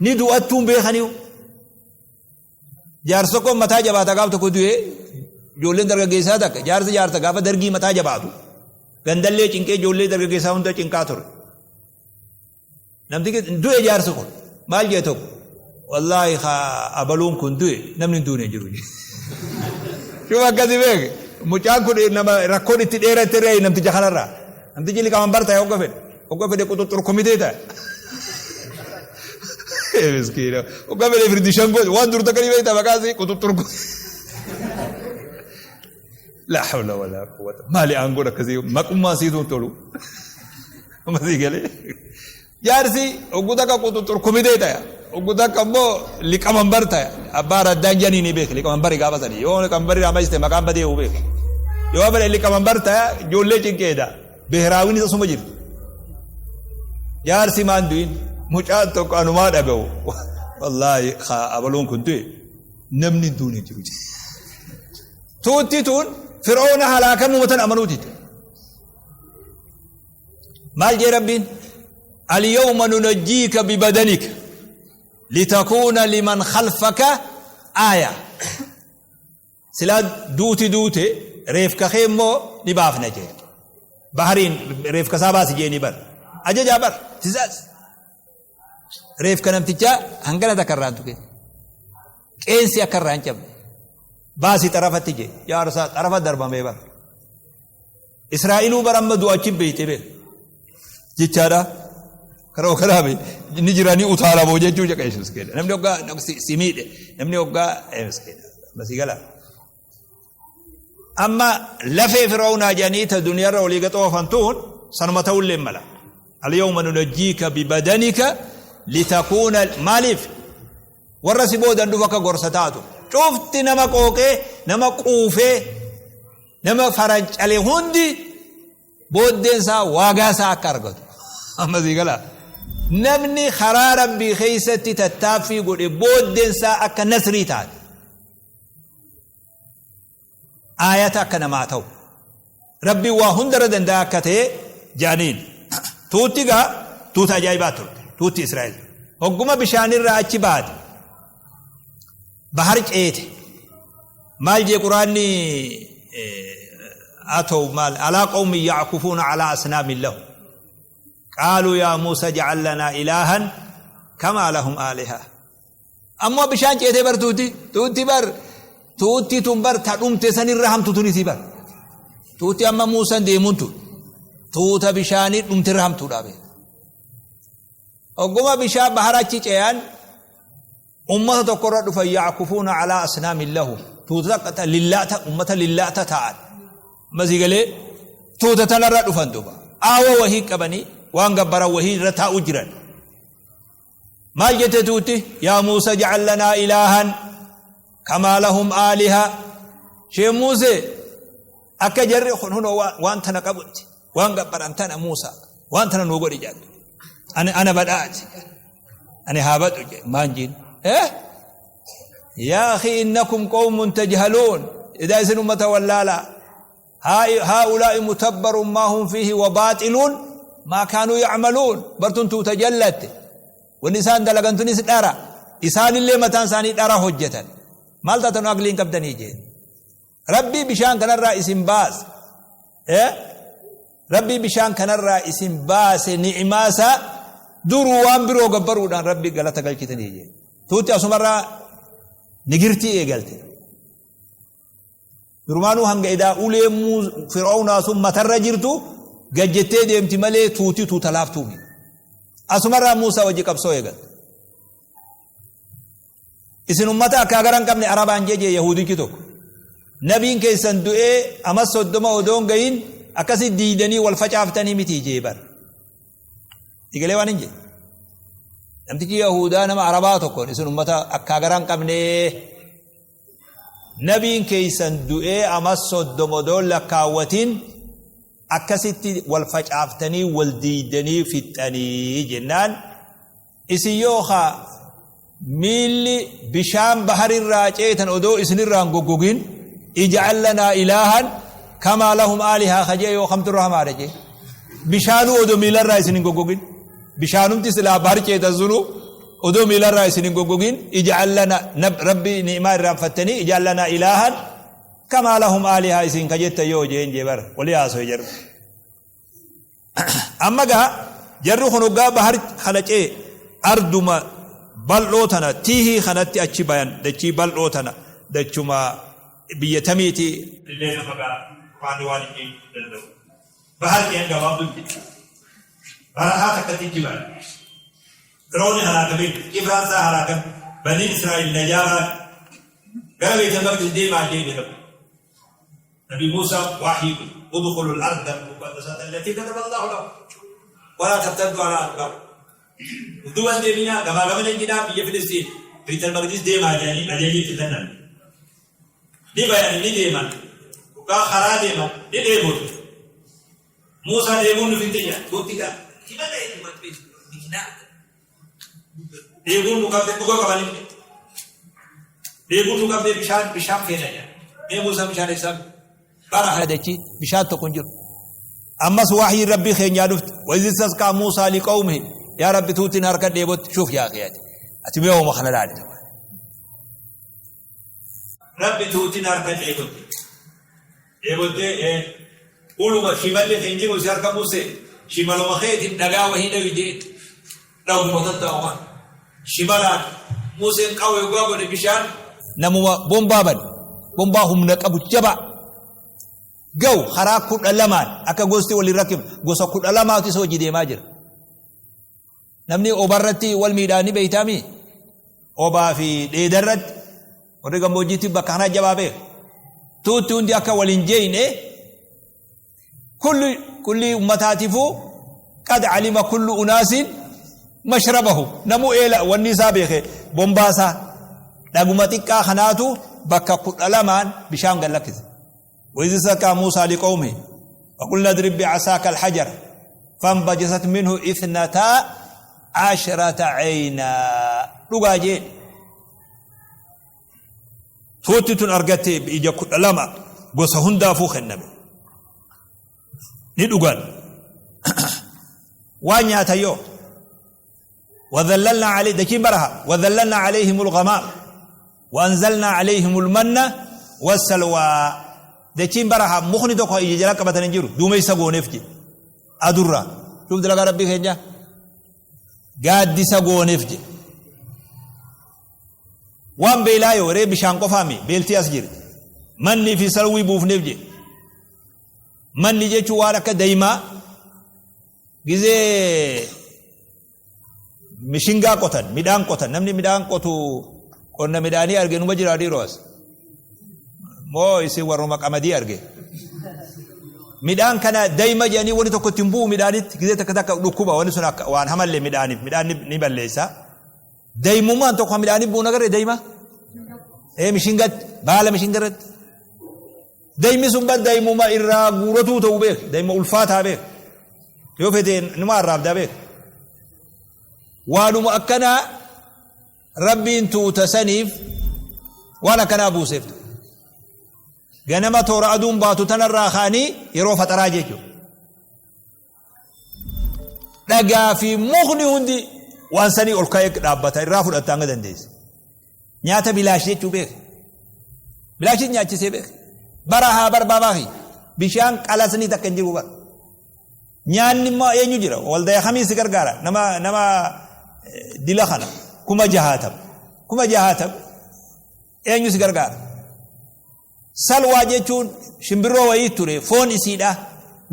Ni du'attuun beekaniyu. Jaarsa tokko mataa jabaata gaaf tokko du'ee ijoolleen dargaggeessaa takka jaarsi jaarsa gaafa dargii mataa jabaatu gandallee cinqee ijoollee dargaggeessaa hunda cinqaa ture. Namtichi du'e jaarsi kun maal jee tokko wallaahi haa abaluun kun du'e namni hin duune jiru. Shuma akkasi beek mucaan kun nama rakkoon itti dheeratte irraa namticha kanarraa namtichi liqaman bartaa hogga fedhe hogga fedhe quxuxxur komitee ta'a. Miskiina hogga fedhe firdi shangoo waan dur takka ni beekta maqaa isii quxuxxur laa hawla walaa quwwata maali aangoon akkasii maqummaa siituu hin tolu. Amma sii galee. Jaarsi oggu takka quxuxxur komitee taya. Oggu takka immoo liqamanbar taya. Abbaa raddaan janii ni beek liqamanbari gaafa sanii. Yoo liqamanbari raamajte maqaan badee huu beek. Yoo fedhe liqamanbar taya ijoollee cinqeedha. Beheraawinis asuma jirti. Jaarsi maan du'in mucaan tokko anumaa dhaga'u. Wallaahi abaluun kun du'e namni hin duune jiru. Tuutti tun fir'oona halaakamuu tan amanuu dide. Maal jee Rabbiin? Alyawma nunajjiika bibadanika litakuuna liman khalfaka aaya. Silaa duuti duute reefka kee immoo ni baafna jee. Bahariin reefka isaa baasi jee ni bar. Ajajaa bar. Tizaaz. Reefka namtichaa hangana takka irraan tuqe. Qeensi akka irraa hin cabne. Baasi xarafatti jee. Jaarsa xarafa darbamee bar. Israa'iluu bara amma du'achi beeyte beek. Jechaadha. Karaa karaa be ni jira ni utaalamoo jechuu jaqa Yesuus keedha. Namni hoggaa si miidhe namni hoggaa Yesuus keedha. Masii gala. Amma lafee Fir'aawnaa jedhanii ta duniyaarra olii gaxoofan tuun sanuma ta'ullee mala. Alyawma nunajjiika bibadanika litakuuna maaliif warra si boodan dhufu akka gorsa taatu. Cufti nama qooqee nama quufee nama farancale hundi booddeen isaa waagaa isaa akka argatu. Amma sii galaa. Namni karaa rabbii keessatti tattaaffii godhe booddeen isaa akka nasrii taate. Aayata akka namaa ta'u. Rabbiin waa hundarra danda'a akka ta'e jedhaniin. Tuutti gaa tuuta ajaa'ibaa turte. Tuutti Israa'el. Hogguma bishaanirraa achi baate. Bahar ceete. Maal jee quraanni atoo maal alaa qawmin ya'kufuuna alaa asnaamin lahu. Qaaluu yaa Muusa ja'al lanaa ilaahan kamaa lahum aaliha. Ammoo bishaan ceetee bar tuuti tuutti bar tuutti tun bar ta dhumte sanirra hamtu tunisi bar. Tuutti amma Muusan deemuun tun tuuta bishaanii dhumtirra hamtuudha bee. Ogguma bishaan bahara achi ce'an ummata tokkorra dhufan ya'kufuuna alaa asnaamin lahum tuuta lillaata ummata lillaata ta'an masii galee tuuta tanarra dhufan duba aawa wahii qabanii waan gabbaran wahii irra taa'u jiran maal jette tuutti yaa Muusa ja'al lanaa ilaahan kamaa lahum aaliha shee Muusee akka jarri kun hunoo waan tana qabutti waan gabbaran tana Muusa waan tana nuu godhi jedhan ani ana badhaati ani haa badhu jedhe maan jiin eh yaa akhi innakum qawmun tajhaluun idaa isin ummata wallaalaa haa'ulaa'i mutabbarun maa hum fiihi wa baaxiluun maa kaanuu ya'maluun bartun tuuta jallatte wanni isaan dalagan tunis dhara isaanillee mataan isaanii dhara hojjetan maal taatan aqlii hin qabdanii jeen Rabbii bishaan kanarraa isin baase. Eh? Rabbii bishaan kanarraa isin baase ni'imaasaa duruu waan biroo gabbaruudhaan Rabbii galata galchitanii jee. Tuutti asumarraa nigirtii eegalte. Durumaanuu hanga edaa ulee fir'aawnaa sun matarra jirtu gad jettee deemti malee tuuti tuuta laaftuu miti. Asumarraa Muusaa wajji qabsoo eegalte. Isin ummata akkaa gara hin qabne Arabaan jee jee Yahudichi tokko. Nabiin keessan du'ee ama 30 odoo hin gahin akkasi diidanii wal facaaftanii miti jee bar. Igalee waan hin jee. Namtichi Yahudaa nama Arabaa tokkoon isin ummata akkaa garaa hin qabnee nabiin keeysan du'ee amas 30 odoon lakkaawwatin akkasitti wal facaaftanii wal diiydanii fixxanii jennaan isin yoo ka miilli bishaan baharirraa ceetan odoo isinirraa hin goggogin ij'al lanaa ilaahan kamaa lahum aalihaa ka jee yoo kamtu irra hamaadha jee bishaanuu odoo miilarraa isin hin goggogin bishaanumti silaa bahar ceetan sunuu odoo miilarraa isin hin goggogin ij'al lana rabbi ni'imaa irraanfattanii ij'al lanaa ilaahan kamaa lahum aalihaa isin ka jettan yoo jeen jee bara walii haasoye jarri Amma gaa jarri kun hoggaa bahar kana ce'e arduma bal'oo tana tiihii kanatti achi bayan dachii bal'oo tana dachuma biyya tamiiti. Illee nama gaa qur'aanni waan hin jechuu danda'u. Bahar ce'an gabaabdutti barahaa takkatti achi bayan. Fir'oonni halaakamee kibraan isaa halaakame baniin Israa'el najaa ba'an gara Beeytal Maqdis deemaa jee jedhamu. Nabi Muusaa wahyii godhe, Udkhulu al-arda al-muqaddasata allatii kataba Allaahu lakum walaa tartaddu alaa adbaarikum. Uf duuba hin deebinaa, gamaa gamana hin jedhaa, biyya Filisxiin, Beeytal Maqdis deemaa jedhanii ajajni itti kenname. Ni bayani, ni deeman. Hoggaa karaa deeman ni dheebotu. Muusaa dheebuun nu fixxe jedhan. Tuutti gaa himata heddumatti beektu. Dheebuun nu qabde dhuga qabanillee. Dheebuun nu qabde bishaan bishaan feena jedha. Mee Muusaan bishaan eessaa bara kana dachii bishaan tokko hin jiru. Ammas wahyiin rabbii keenyaa dhufte. Wa idh istasqaa Muusaa liqawmihi. Yaa rabbi tuutiin harka dheebotti shuuf yaa akhi ati mee hooma kana laali. Rabbi tuutiin harka dheebotti. Dheebottee uluma shimalli hin jiru si harka Musee shimaluma keetiin dhagaa wahii dhawi jee dhaguma tatta'u kan shimalaan Museen qawwee ugaa godhe bishaan namuma bombaa bane bombaa humna qabu jabaa ga'u karaa 12n akka gosti waliin rakkifne gosa 12tu isa hojii deemaa jira. Namni obarratti wal miidhaa ni beeytaami? Obaa fi dheedarratti warri gammoojjiitti bakka kanaa jabaa beeka. Tuutti hundi akka wal hin jeeyne kulli kulli ummataatiifuu qad alima kullu unaasin mashrabahu namuu eela wanni isaa beeke bombaasaa dhaguma xiqqaa kanaatu bakka 12n bishaan gad lakkise. وإذ استسقى موسى لقومه فقلنا اضرب بعصاك الحجر فانبجست منه 12 عينا dhugaa jeen tuutti tun argatte ija 12 gosa hundaafuu kenname ni dhugan waan nyaatan yoo وذللنا عليه دكين برها وذللنا عليهم الغمام وأنزلنا عليهم المن والسلوى دكين برها مخني tokko ija jala qabatan hin jiru duumessa gooneef jedhe adurraa شوف dalagaa rabbii keenya gaaddisa gooneef jedhe waan beelaa yoo ree bishaan qofaami beeltii as jirti manni fi salwii buufneef jedhe manni jechuun waan akka daymaa Gizee mishingaa qotan, midhaan qotan, namni midhaan qotu qonna midhaanii arge numa jira dhiiroo as. Moo isin warruma qamadii arge. Midhaan kana dayma jedhanii wani tokko ittiin bu'u midhaanitti gizee takka takka dhukkuba wani sun akka waan hamallee midhaaniif midhaan ni balleessa. Daymummaan tokko midhaaniif bu'u nagarree dayma. Ee mishingatti baala mishingarratti. Daymi sun bar daymuma irraa guuratuu ta'u beek dayma ulfaataa beek yoo fete numa arraabdaa beek waanuma akkanaa rabbiin tuuta saniif waan akkanaa buuseef ganama toora aduun baatu tanarraa ka'anii yeroo faxaraa jechuudha. Dhagaa fi mukni hundi waan sanii ol ka'ee dhaabbata irraa fudhatta hanga dandeesse. Nyaata bilaash jechuu beek. Bilaashin nyaachisee beek. Bara haa barbaabaa fi bishaan qalasni takka hin jiru bara. Nyaanni immoo eenyu jira? Waldaya kamii si gargaara? Nama nama dila kana 60,000 60,000 eenyu si gargaara? Salwaa jechuun shimbirroo wayii ture foon isiidha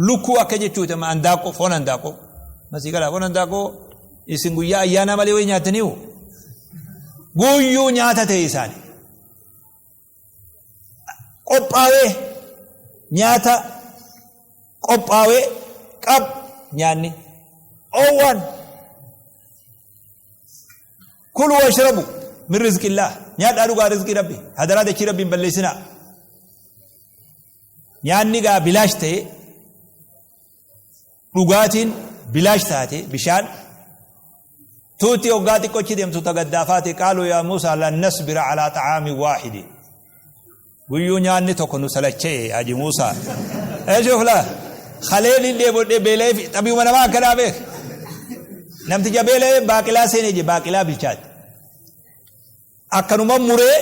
lukkuu akka jechuuti amma andaaqqoo foon andaaqqoo masii galaa foon andaaqqoo isin guyyaa ayyaanaa malee wayii nyaattaniihu guyyuu nyaata ta'e isaani qophaawee nyaata qophaawee qab nyaanni oowwan Kuluu washrabu min rizqillaah, nyaadhaa dhugaa rizqii Rabbi, hadaraa dachii Rabbi hin balleessinaa. Nyaanni gaa bilaash ta'e, dhugaatiin bilaash taate, bishaan tuutti hoggaa xiqqochi deemtu ta gaddaafaati. Qaaluu yaa Muusaa lan nasbira alaa xa'aamin waahidi, guyyuu nyaanni tokko nu salacha'e. Haji Muusaa, eeshuuf laa kaleen hin dheebodhee beela'ee, xabiuma namaa akkanaa beek. Namticha beela'ee baaqilaa seenee je, baaqilaa bilchaate akkanuma muree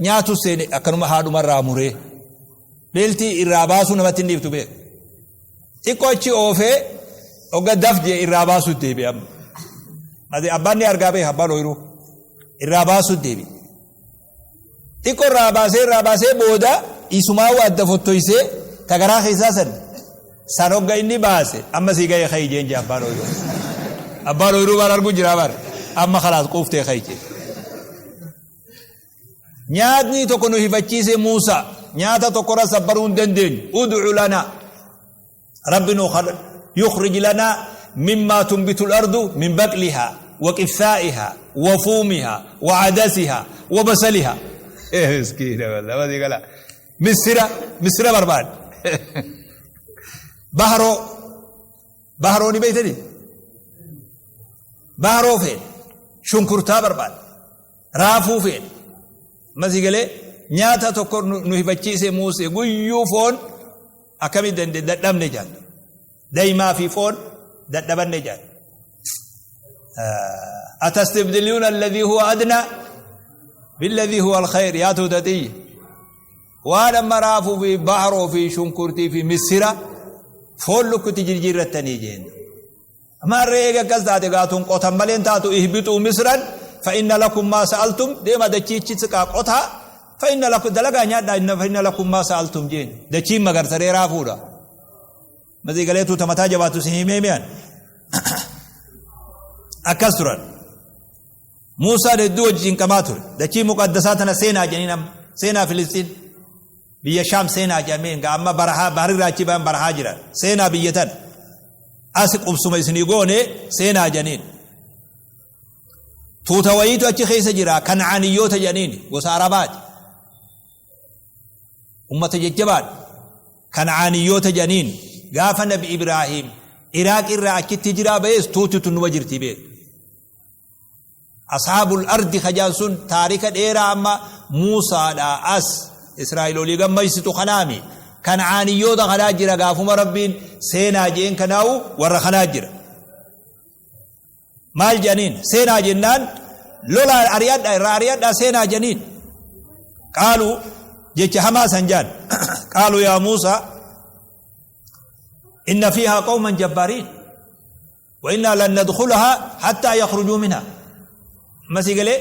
nyaatu seene, akkanuma haadhumarraa muree beeltii irraa baasuu namatti hin dhiiftu beek. Xiqqoo achi oofee hogga daf jee irraa baasuu deebi'e. Amma abbaan ni argaa beek, abbaan ooyiruu irraa baasuu deebi'e. Xiqqoo irraa baasee booda isumaa waa adda fottoysee tagaraa keessaa san hogga inni baase, amma sii ga'ee kayi jeen jee abbaan ooyiruu. Abbaan ooyiruu bara arguu jira bara amma khalaas quuftee kayi jee. Nyaatni tokko nu hifachiise Muusaa, nyaata tokkorra sabbaruu hin dandeenyu. Ud'u lana rabbi nu yukhrij lana mimma tunbitu al-ardu min baqliha wa qithaa'iha wa fuumiha wa adasiha wa basaliha. Miskiina wallah, masii gala misira misira barbaad, baharoo baharoo ni beeytani, baharoo feen, shunkurtaa barbaad, raafuu feen. Masii galee, nyaata tokko nu hifachiise Muusee, guyyuu foon akkamii dande dadhabne jaan, daymaa fi foon dadhabanne jaan. Atastabdiluuna alladhii huwa adnaa billadhii huwa alkhayr? Yaa tuutatiyya, waan amma raafuu fi baharoo fi shunkurtii fi misira foon lukkutti jirjiirrattanii jeen. Maarree eega akkas taate gaatuun qotan maleen taatu. Ihbixuu misran fa inna lakum maa sa'altum, deema dachiichi siqaa qotaa, fa inna lakum, dalagaa nyaadhaa, fa inna lakum maa sa'altum jeen. Dachiin magarsaree raafuudha. Masii galee, tuuta mataa jabaatu si himee mi'an akkas turan. Muusaan hedduu wajjin qamaa ture. Dachii muqaddasaa tana seenaa jedhanii, amma seenaa Filistiin, biyya Shaam seenaa jedhamee, amma barahaa baharirraa achi ba'an barahaa jiran, seenaa biyya tana as qubsuma isinii goone seenaa jedhaniin. Tuuta wayiitu achi keessa jira, Kancaaniyyoota jedhaniin, gosa Arabaati, ummata jajjabaadha. Kancaaniyyoota jedhaniin. Gaafa Nabi Ibraahim Iraaq irraa achitti jiraa ba'ees tuuti tun numa jirti beek. Ashaabul ardi kajaan sun taarika dheeraa amma Muusaadha as Israa'el olii gammaysitu kanaami. Kancaaniyyoota kanaa jira, gaafuma Rabbiin seenaa jeen kanaawu warra kanaa jira. Maal jedhaniin? Seenaa jennaan lolaa ari'adha, irraa ari'adha, seenaa jedhaniin. Qaaluu jecha hamaa san jaan, qaaluu yaa Muusaa inna fiihaa qawman jabbaariin wa innaa lan nadkhulahaa hattaa yakhrujuu minhaa. Masii galee,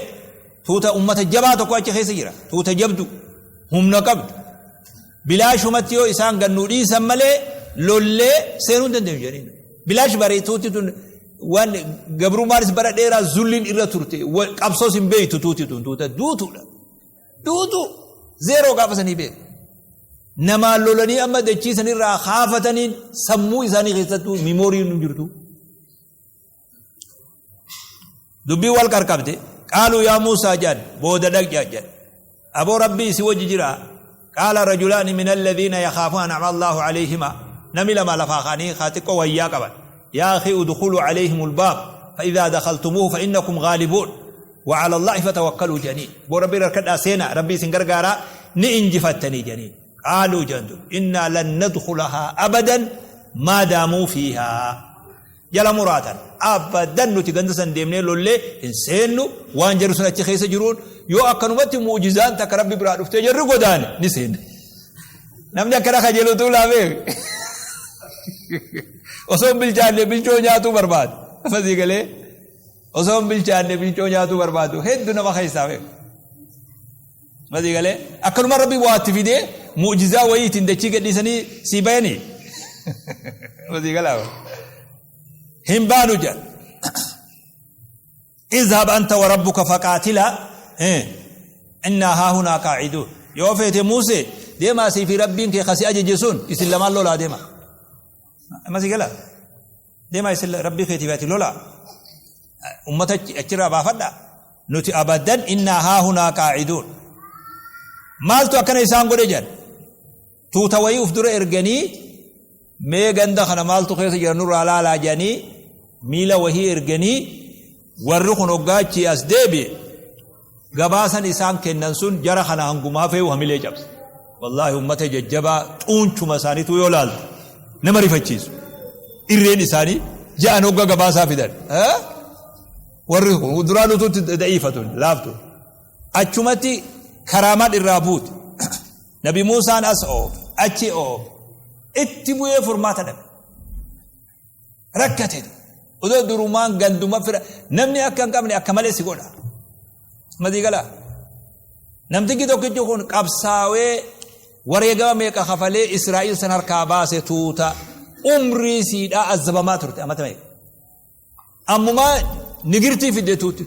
tuuta ummata jabaa tokko achi keessa jira, tuuta jabdu humna qabdu, bilaashumatti yoo isaan gannuu dhiisan malee lollee seenuu hin dandeenyu jedhaniin. Bilaash baree tuuti tun waan gabrummaanis bara dheeraa zulliin irra turte, qabsoos hin beektu. Tuuti tun tuuta duutuudha, duutu zeeroo gaafa sanii beeku. Namaan lolanii amma dachii sanirraa kaafataniin sammuu isaanii keessattuu memory hin jirtu. Dubbii wal qarqabte. Qaaluu yaa Muusaa jedhan, booda dhaq jedhan, aboo Rabbii si wajji jira. Qaala rajulaani min alladhiina yakhaafuuna an'ama Allahu alayhima, nami lama lafaa kaanii kaa xiqqoo wayyaa qaban, yaa akhi udkhuluu alayhim albaab fa idhaa dakhaltumuuhu fa innakum ghaalibuun wa ala Allahi fatawakkaluu jedhanii. Boo Rabbii harkadhaa seenaa, Rabbii isin gargaaraa, ni injifattanii jedhanii. Qaaluu jedhan, innaa lan nadkhulahaa abadan maa daamuu fiihaa. Jala muraatan, abadan nuti ganda san deemnee lollee hin seennu waan jarri sun achi keessa jiruun. Yoo akkanumatti mu'jizaan takka Rabbi biraa dhuftee jarri godaane ni seenna. Namni akkana kajeelutu laafee osoo hin bilchaanne bilchoo nyaatuu barbaadu. Masii galee, osoo hin bilchaanne bilchoo nyaatuu barbaadu hedduu nama keessaa beeku. Masii galee, akkanuma Rabbi waatti fidee mu'jizaa wayiitiin dachii gadhiisanii sii bayanii. Masii galaa hin baanu jedhan. Izhab anta wa rabbuka faqaatila innaa haahunaa qaaciduun. Yoo feete Muusee deemaa, sii fi Rabbiin kee kasi ajaje sun isin lamaan lolaa deema. Masii galaa deemaa, isin Rabbii keetiif ati lolaa, ummata achirraa baafadhaa. Nuti abadan innaa haahunaa qaaciduun. Maaltu akkana isaan godhe jedhan. Tuuta wayii uf dura erganii, mee ganda kana maaltu keessa jira nurraa laalaa jedhanii miila wahii erganii, warri kun hoggaachii as deebi'e gabaasan isaan kennan sun jara kana hanguma hafeeyu hamilee cabse. Wallaahi, ummata jajjabaa, xuunchuma isaaniitu yoo laalte nama rifachiisu. Irreen isaanii ja'an hogga gabaasaa fidan. Warri kun duraan utuutti da'iifatu laaftu. Achumatti karaamaan irraa buute. Nabi Muusaan as oofe, achi oofe, itti bu'ee furmaata dhabe. Rakkate. Odoo durumaan ganduma fira namni akka hin qabne akka malee si godha. Madii galaa. Namtichi tokkichi kun qabsaawee wareegama meeqa kafalee Israa'il san harkaa baase, tuuta umrii siidhaa azzabamaa turte amata meeqa. Ammumaa nigirtii fidde tuutti.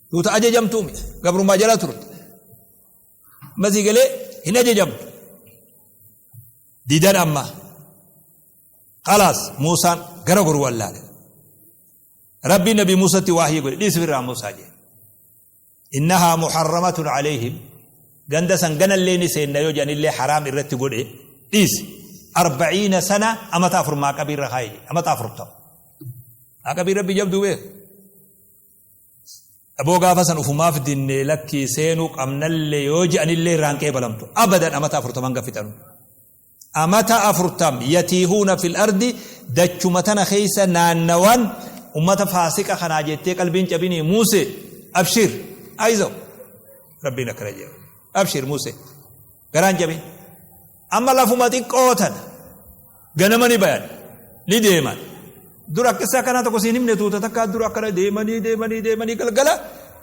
Tuuta ajajamtuu miti. Gabrummaa jala turte. Masii galee hin ajajamtu. Didan amma. Khalaas, Muusaan gara goru wallaale. Rabbiin Nabi Muusatti waahii godhe, dhiisi firraa Muusaa jee. Innahaa muharramatun alayhim, ganda san ganallee ni seenna yoo jedhanillee haraam irratti godhe, dhiisi. 40 sana, amata 4 maaqabii irra kaaye, amata 40. Maaqabii Rabbi jabduu beeka. Aboo, gaafa san ufumaaf dinne, lakkii seenuu qabnallee yoo je'anillee irraan qeebalamtu. Abadan, amata 40 gaffixanu. Amata 40 yatiihuuna fil ardi, dachuma tana keessa naannawan, ummata faasiqa kanaa jettee qalbiin cabinii Muuse, abshir, ayzaw. Rabbiin akkana jedha. Abshir Muuse, garaan cabin. Amma lafuma xiqqoo tana ganama ni bayan, ni deeman. Dura akkasa akkanaa tokko siin himne, tuuta takkaa dura akkana deemanii deemanii deemanii galgala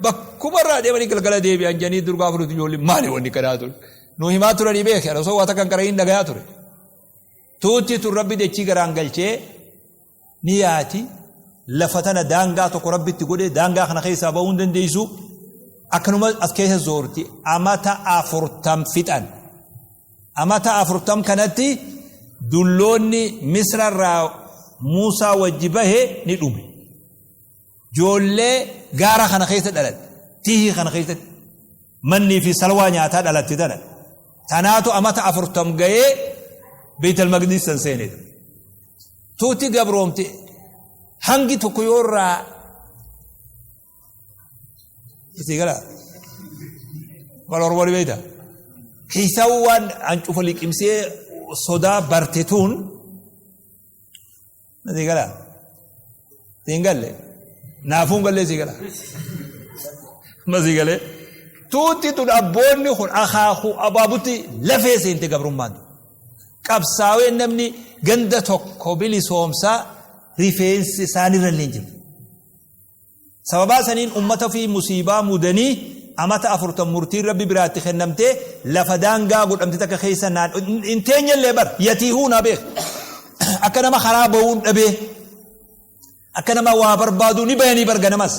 bakkuma irraa deemanii galgala deebi'an jedhanii, dur gaafa nuti ijoollee maali wanni kanaa ture. Nu himaa turanii beeke, osoo waa takka hin qara'iin dhagayaa ture. Tuutti tun Rabbi dachii garaan galchee ni yaati, lafa tana daangaa tokko Rabbitti godhe, daangaa kana keessaa bahuu hin dandeessu. Akkanuma as keessa zoorti, amata 40 fixan. Amata 40 kanatti dulloonni Misra irraa Muusaa wajji bahe ni dhume. Joollee gaara kana keessa dhalatte, tihii kana keessatti mannii fi salwaa nyaataa dhalatte tana. Tanaatu amata 40 gahee Beeytal Maqdis san seene. Tuuti gabroomte hangi tokko yoo irraa isii gala bal Oromoo ni beekta. Keessaa waan hancufa liqimsee sodaa barte tuun sii gala. Siin galle, naafuun gallee sii gala. Ma sii galee. Tuutti tun abboonni kun akaakuu abaabutti lafee seente gabrummaan. Qabsaawee namni ganda tokko bilisoomsaa rifeensi isaanirra illee hin jiru. Sababaa saniin ummata ofii musiibaa mudanii, amata 40 murtiin Rabbi biraatti kennamtee lafa daangaa godhamte takka keessa naan hin teenyellee bar yatiihuuna beek, akka nama karaa ba'uun dhabee, akka nama waa barbaaduu ni bayanii bar, ganamas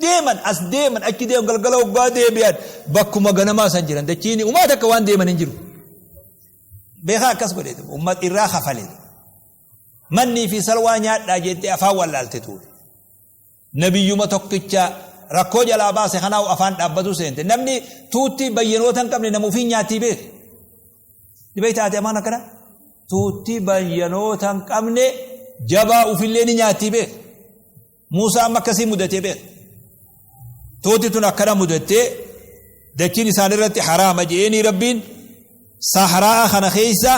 deeman, as deeman, achi deeman, galgala hoggaa deebi'an bakkuma ganamaa san jiran, dachiini umaa takka waan deeman hin jiru. Beekaa akkas godhe ummat irraa kafale. Mannii fi salwaa nyaadhaa jettee afaan wallaalte tuule. Nabiyyuma tokkicha rakkoo jalaa baase kanaa afaan dhaabbatu seente. Namni tuutti bayyanoota hin qabne nama ofii nyaattii beeke. Dhibee taate amaan akkana. Tuutti bayyanoota hin qabne jabaa ofillee ni nyaattii beeke. Muusaa amma akkasii mudatee beeka. Tuuti tun akkana mudattee, dachiin isaan irratti haraama je'eenii Rabbiin sahraa'a kana keessa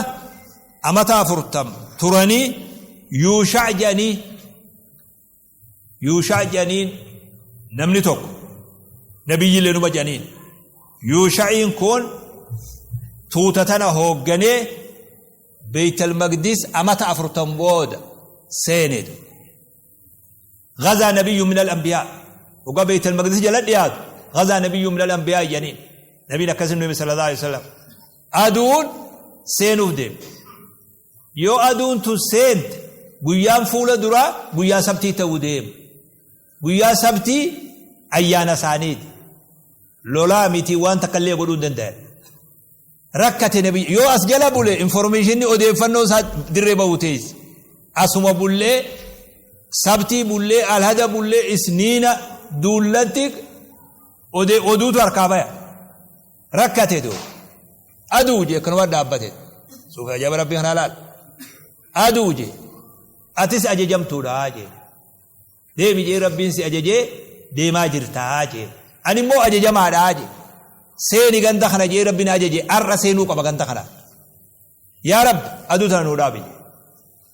amata 40 turanii, Yuushac je'anii, Yuushac je'aniin namni tokko nabiyyillee numa je'aniin. Yuushaciin kun tuuta tana hoogganee Beeytal Maqdis amata 40 booda seene. Ghazaa nabiyyu min al-anbiyaa. Hoggaa Beeytal Maqdis jala dhiyaatu ghazaa nabiyyu min al-anbiyaa jedhaniin. Nabiin akkasii nu hime sallallahu alaihi wasallam. Aduun seenuuf deemti. Yoo aduun tun seente guyyaan fuula duraa guyyaa sabtii ta'uu deema. Guyyaa sabtii ayyaana isaaniiti. Lolaa miti, waan takka illee godhuu hin danda'an. Rakkate nabi yoo as jala bule informeeshinni odeeffannoo isaa dirree bahu teessi. Asuma bullee, sabtii bullee, alhada bullee, isniina Duullatti oduutu harkaa baya. Rakkate tu. Aduu jee akkanuma dhaabbate. Suufa ajaa'iba rabbii kanaa laal. Aduu jee atis ajajamtuudha jee. Deemi jee rabbiin si ajajee deemaa jirtaa jee. Ani immoo ajajamaadha jee. Seeni ganda kana jee rabbiin ajaje har'a seenuu qaba ganda kana. Yaa Rabbi aduu tana nuu dhaabi jee.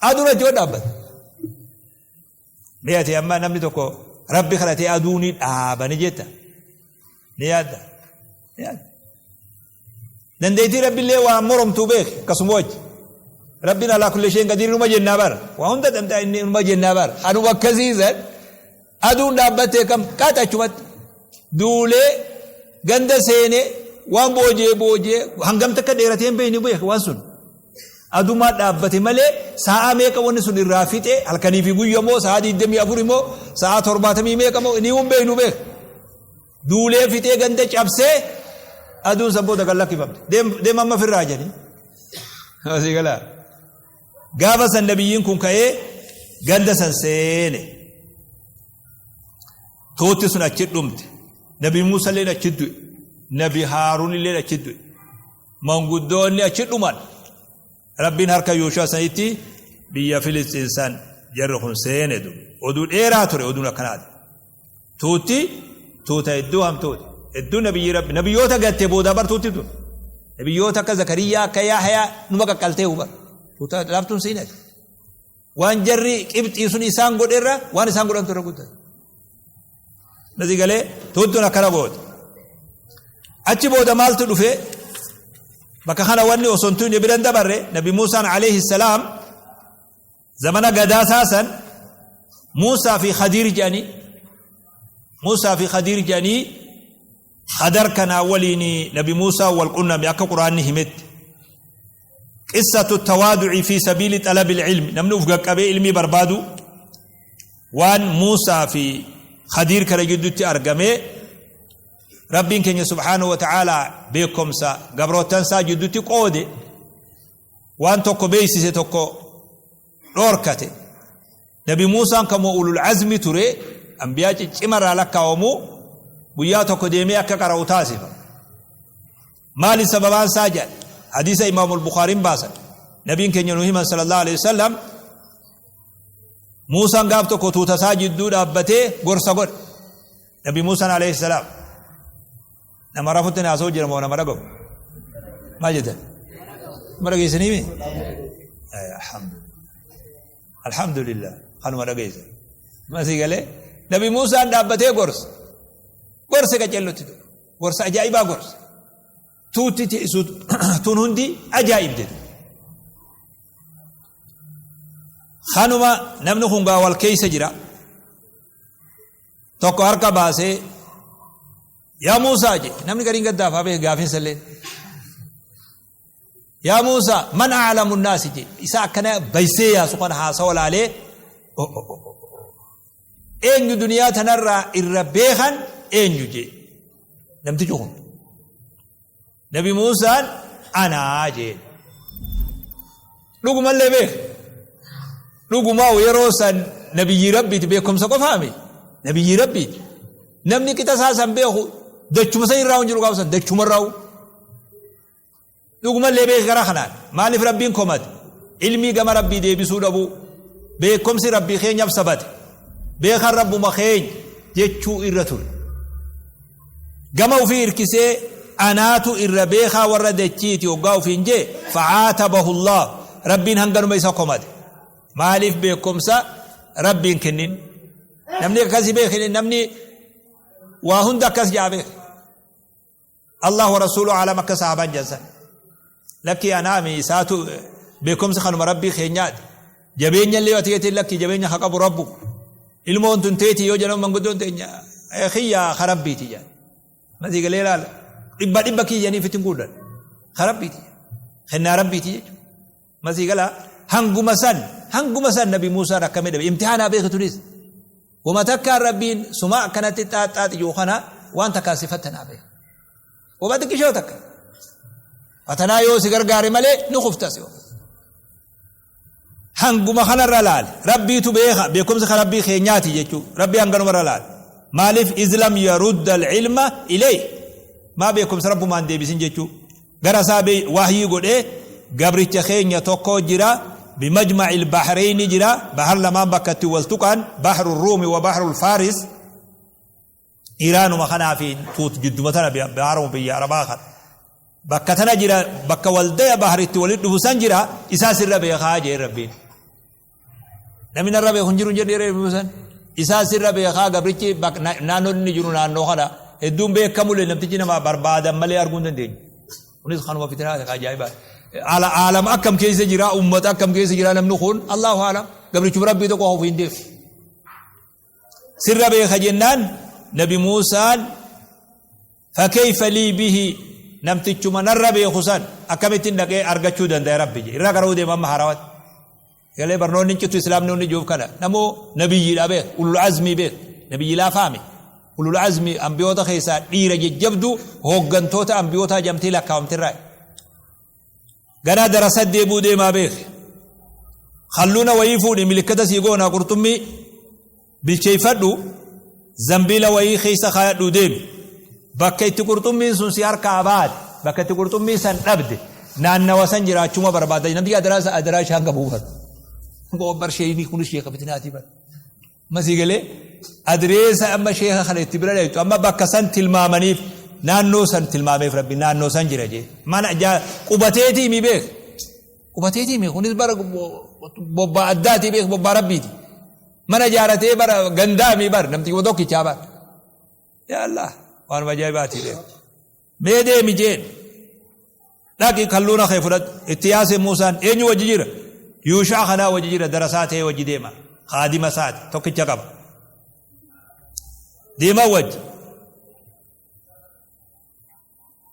Aduun achi dhaabbate. Mee ati amma namni tokko rabbi kadhatee aduu ni dhaaba ni jetta. Ni yaadda. Ni yaadda. Dandeettii rabbillee waan moromtuu beek akkasuma wajji. Rabbiin alaa kulli shay'in qadiir numa jennaa bara. Waa hunda danda'a inni numa jennaa bara. Anuma akkasiisan aduun dhaabbattee kam qaxa achumatti duulee ganda seenee waan boojee boojee hangam takka dheeratee hin beekne beek waan sun. Adumaa dhaabbate malee saa'aa meeqa wanni sun irraa fixe halkanii fi guyya moo saa'aa 24 moo saa'aa 70 meeqa moo inni hin beeknu beek. Duulee fixee ganda cabsee aduun san booda gad lakkifamte. Deem amma firraa jedhanii. Asii galaa. Gaafa san nabiyyiin kun ka'ee ganda san seene. Tuutti sun achi dhumte. Nabi Muusa illee achi du'e. Nabi Haaruun illee achi du'e. Manguddoonni achi dhuman. Rabbiin harka Yooshu'aa sanitti biyya Filisxiin san jarri kun seene du'e. Oduu dheeraa ture oduun akkanaati. Tuutti tuuta hedduu hamtuuti. Hedduu nabiyyi Rabbi nabiyyoota gatte boodaa bar tuutti tun. Nabiyyoota akka Zakariyaa akka Yahyaa numa qaqqaltee hubar. Tuuta laaftuun siinati. Waan jarri qibxii sun isaan godherra waan isaan godhantu irra guddate. Nasi galee tuuttuun akkana goote. Achi booda maaltu dhufe? Bakka kana wanni osoo hin tuyne biran dabarre Nabi Muusaan alayhi salaam zamana gadaa saasan Muusaa fi Khadiir jedhanii Muusaa fi Khadiir jedhanii Khadar kanaa waliin Nabi Muusaa wal qunname akka Quraanni himetti. Qissatu tawaadu'i fi sabiili xalabil ilmi namni uf gaqqabee ilmii barbaadu waan Muusaa fi Khadiir kana gidduutti argamee Rabbiin keenya subhaanahu wa ta'aalaa beekumsa gabroottansaa gidduutti qoode waan tokko beeksise tokko dhoorkate. Nabi Muusaan kama ulul azmi ture anbiyaa ciccimarraa lakkaawamu guyyaa tokko deemee akka qara'u taasifame. Maali sababaan isaa jedhan hadiisa Imaamul Bukhaariin baasan nabiin keenya nu himan sallallahu alaihi wasallam Muusaan gaaf tokko tuuta isaa jidduu dhaabbatee gorsa godhe. Nabi Muusaan alayhi salaam nama rafutti naasoo jira moo nama dhagahu? Maal jettan? Nama dhageessanii mi? Alhamdulillah. Alhamdulillah. Kanuma dhageessa. Masii galee Nabi Muusaan dhaabbatee gorsa. Gorsa qaceellotti ture. Gorsa ajaa'ibaa gorsa. Tuutti tun hundi ajaa'ibde. Kanuma namni kun gaa wal keessa jira. Tokko harka baasee yaa Muusaa jedhe namni gariin gaddaafaa beeke gaafiinsa illee. Yaa Muusaa man a'lamu naasi jedhe isa akkana baysee yaasu kana haasawa laalee eenyu duniyaa tanarraa irra beekan eenyu jedhe namtichi kun. Nabi Muusaan anaa jeen. Dhugumallee beeka. Dhugumaa yeroo san nabiyyii rabbiiti beekumsa qofaami. Nabiyyii rabbiiti. Namni qixa isaa san beeku dachuma san irraa hin jiru gaafa san dachuma irraa. Dhugumallee beeka gara kanaan. Maaliif rabbiin komate? Ilmii gama rabbii deebisuu dhabuu. Beekumsi rabbii keenyaaf sabate. Beekan rabbuma keenya jechuu irra ture. Gama ufii irkisee anaatu irra beekaa warra dachiiti hoggaa ufiin jee facaatabahu Allah rabbiin hanganuma isa komate. Maaliif beekumsa rabbiin kennin? Namni akkasii beekin namni waa hunda akkas jaa beeka. Allah wa rasuulu alam akka sahabaan jansan. Lakkii anaami isaatu beekumsa kanuma rabbii keenyaati. Jabeenya illee yoo ati jettee lakkii jabeenya haa qabu rabbu. Ilmoon tun teetii yoo jedhamu manguddoon teenya kiyya ka rabbiiti jedhan. Masii galee ilaala. Dhibba dhibba kiyyaniif ittiin guuddan. Ka rabbiiti. Kennaa rabbiiti jechuudha. Masii galaa hanguma san hanguma san nabi Muusaan akkamii dhabe imtihaanaa beeku turis. Wama takkaan rabbiin suma akkanatti xaaxxaaxi jiru kana waan takkaan si fattanaa beeku. Wama xiqqishoo takka. Fatanaa yoo si gargaare malee ni kufta si Hanguma kanarra laale. Rabbiitu beeka. Beekumsi kan rabbii keenyaati jechuu. Rabbii hanganumarra laale. Maaliif iz lam yarudda al-ilma ilayh maa beekumsa Rabbumaan deebisin jechuu gara isaa wahyii godhee gabricha keenya tokko jira bimajma'i al-bahrayni jira bahar lamaan bakka itti wal tuqan bahru ruumi wa bahru al-faris Iraanuma kanaa fi tuut jidduma tana baharuma biyya arabaa kana bakka tana jira bakka waldaya baharitti walitti dhufu san jira isaa sirra beekaa jee Rabbiin. Namni narra beeku hin jiru hin jedhee reefu san. Isaa sirra beekaa gabrichi naannoo inni jiru naannoo kana hedduun beekamulee namtichi nama barbaadan malee arguu hin dandeenye. Kunis kanuma fitinaa ajaa'ibaa. Aalama akkam keessa jira uummata akkam keessa jira namni kun Allahu aalam gabrichuma rabbii tokko ofiin deemu. Sirra beeka jennaan nabi Muusaan fakkeeyfa lii bihi namtichuma narra beeku san akkamittiin dhaqee argachuu danda'e rabbi jedhe irraa qara'uu deema amma haarawatti. Galee barnoonni hin citu islaamni hundi jiruuf kana namoo nabiyyiidha beek ulul azmii beek nabiyyi laafaame ulul azmii ambiyoota keessaa dhiira jajjabduu hooggantoota ambiyootaa jamtee lakkaawamtirraa. Ganaa darasa deebuu deemaa beek. Halluuna wayii fuudhi milikkata sii goonaa qurxummii bilcheeffadhu zambiila wayii keessa kaayadhu deemi. Bakka itti qurxummiin sun si harkaa baate bakka itti qurxummii san dhabde naannawa san jiraachuma barbaada. Namni adaraa adaraa ishaan qabu bar. Bar sheeyni kunis sheeka fitinaatii bar. Amma sii galee adireesa amma sheeka kana itti bira dhaytu amma bakka san tilmaamaniif naannoo san tilmaameef rabbi naannoo san jira jee. Mana qubateetii mi beek. Qubateetii mi kunis bara bobbaa addaatii beek bobbaa rabbiiti. Mana jaaratee bara gandaa mi bar namti tokkichaa bar. Yaa Allah waanuma ajaa'ibaatii beek. Mee deemi jeen. Dhaqi kalluuna kee fudhadhu. Itti yaase Muusaan eenyu wajji jira? Yuushaa kanaa wajji jira darasaa ta'ee wajji deema. Kaadima isaati tokkicha qaba. Deema wajji.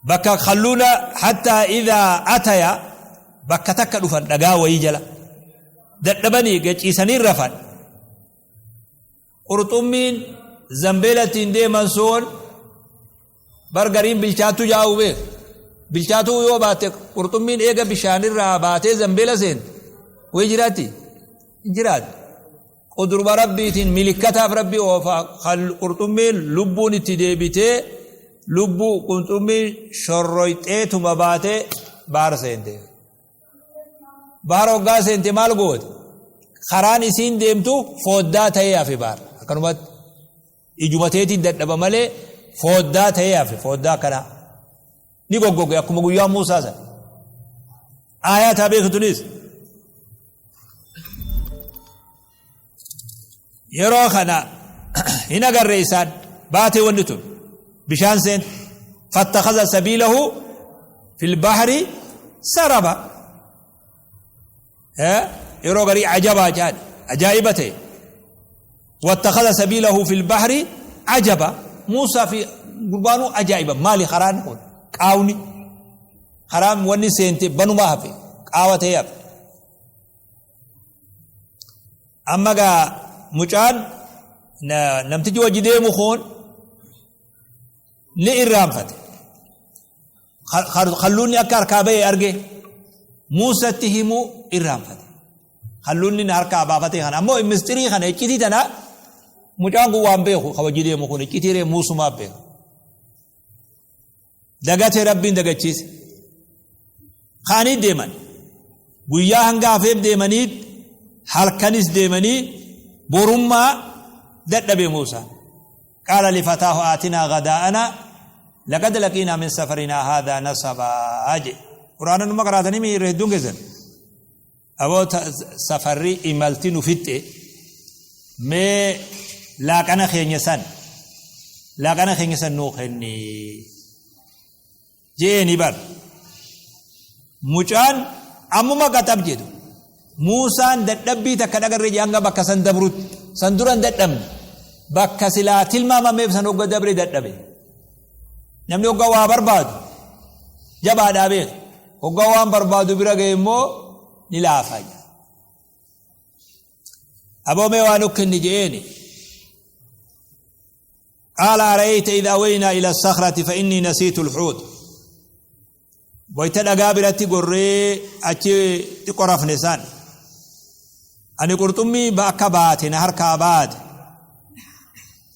Bakka kalluuna hattaa idaa ataya bakka takka dhufan dhagaa wayii jala. Dadhabanii gaciisanii rafan. Qurxummiin zambeela ittiin deeman sun bar gariin bilchaattuu jaa'u beek. Bilchaatuu yoo baatte qurxummiin eega bishaanirraa baatee zambeela seente wayii jiraatti? Hin jiraattu. Quduruma rabbiitiin milikkataaf rabbi oofa qurxummiin lubbuun itti deebitee lubbuu qurxummiin shorroyxeetuma baatee baara seente. Bahara hoggaa seente maal goote? Karaan isiin deemtu fooddaa ta'ee hafe bahar. Akkanumatti ijuma teetiin dadhaba malee fooddaa ta'ee hafe fooddaa akkanaa. Ni goggoge akkuma guyyaa Muusaa sana. Aayaa taa beektunis. Yeroo kana hin agarre isaan baatee wanni tun bishaan seente fattakaza sabiilahu fil bahri saraba yeroo garii ajabaa jedhan ajaa'iba ta'e wattakaza sabiilahu fil bahri ajaba Muusaa fi gurbaanuu ajaa'iba maali karaan kun qaawni karaan wanni seente banumaa hafe qaawa ta'ee hafe Amma gaa mucaan namtichi wajji deemu kun ni irraanfate. Kalluunni akka harkaa ba'e arge Muusatti himuu irraanfate. Kalluunni harkaa baafatee kana ammoo mistirii kana iccitii tana mucaan kun waan beeku ka wajji deemu kun iccitii ree Muusumaa beeku. Dagate Rabbiin dagachiise. Kaanii deeman. Guyyaa hanga hafeef deemanii halkanis deemanii borummaa dadhabe Muusaan. Qaala lifataahu aatinaa gadaa'anaa laqad laqiinaa min safarinaa haadaa nasabaa jedhe. Quraana numa qaraatanii miirra hedduun keessan. Aboo safarri imalti nu fixxe mee laaqana keenya san laaqana keenya san nuu kenni jeeni bar mucaan ammuma qaxab jedhu Muusaan dadhabbii takka dhagarre jee hanga bakka san dabrutti san duran dadhabne bakka silaa tilmaamameef san hogga dabre dadhabe namni hogga waa barbaadu jabaadhaa beeka Hoggaa waan barbaadu bira ga'e immoo ni laafa. Aboo mee waa nu kenni je'eeni. Qaala ara'ayta idha awaynaa ila sakhrati fa inni nasiitu al-huut. Wayta dhagaa biratti gorree achi xiqqo rafne san. Ani qurxummii akka baate na harkaa baate.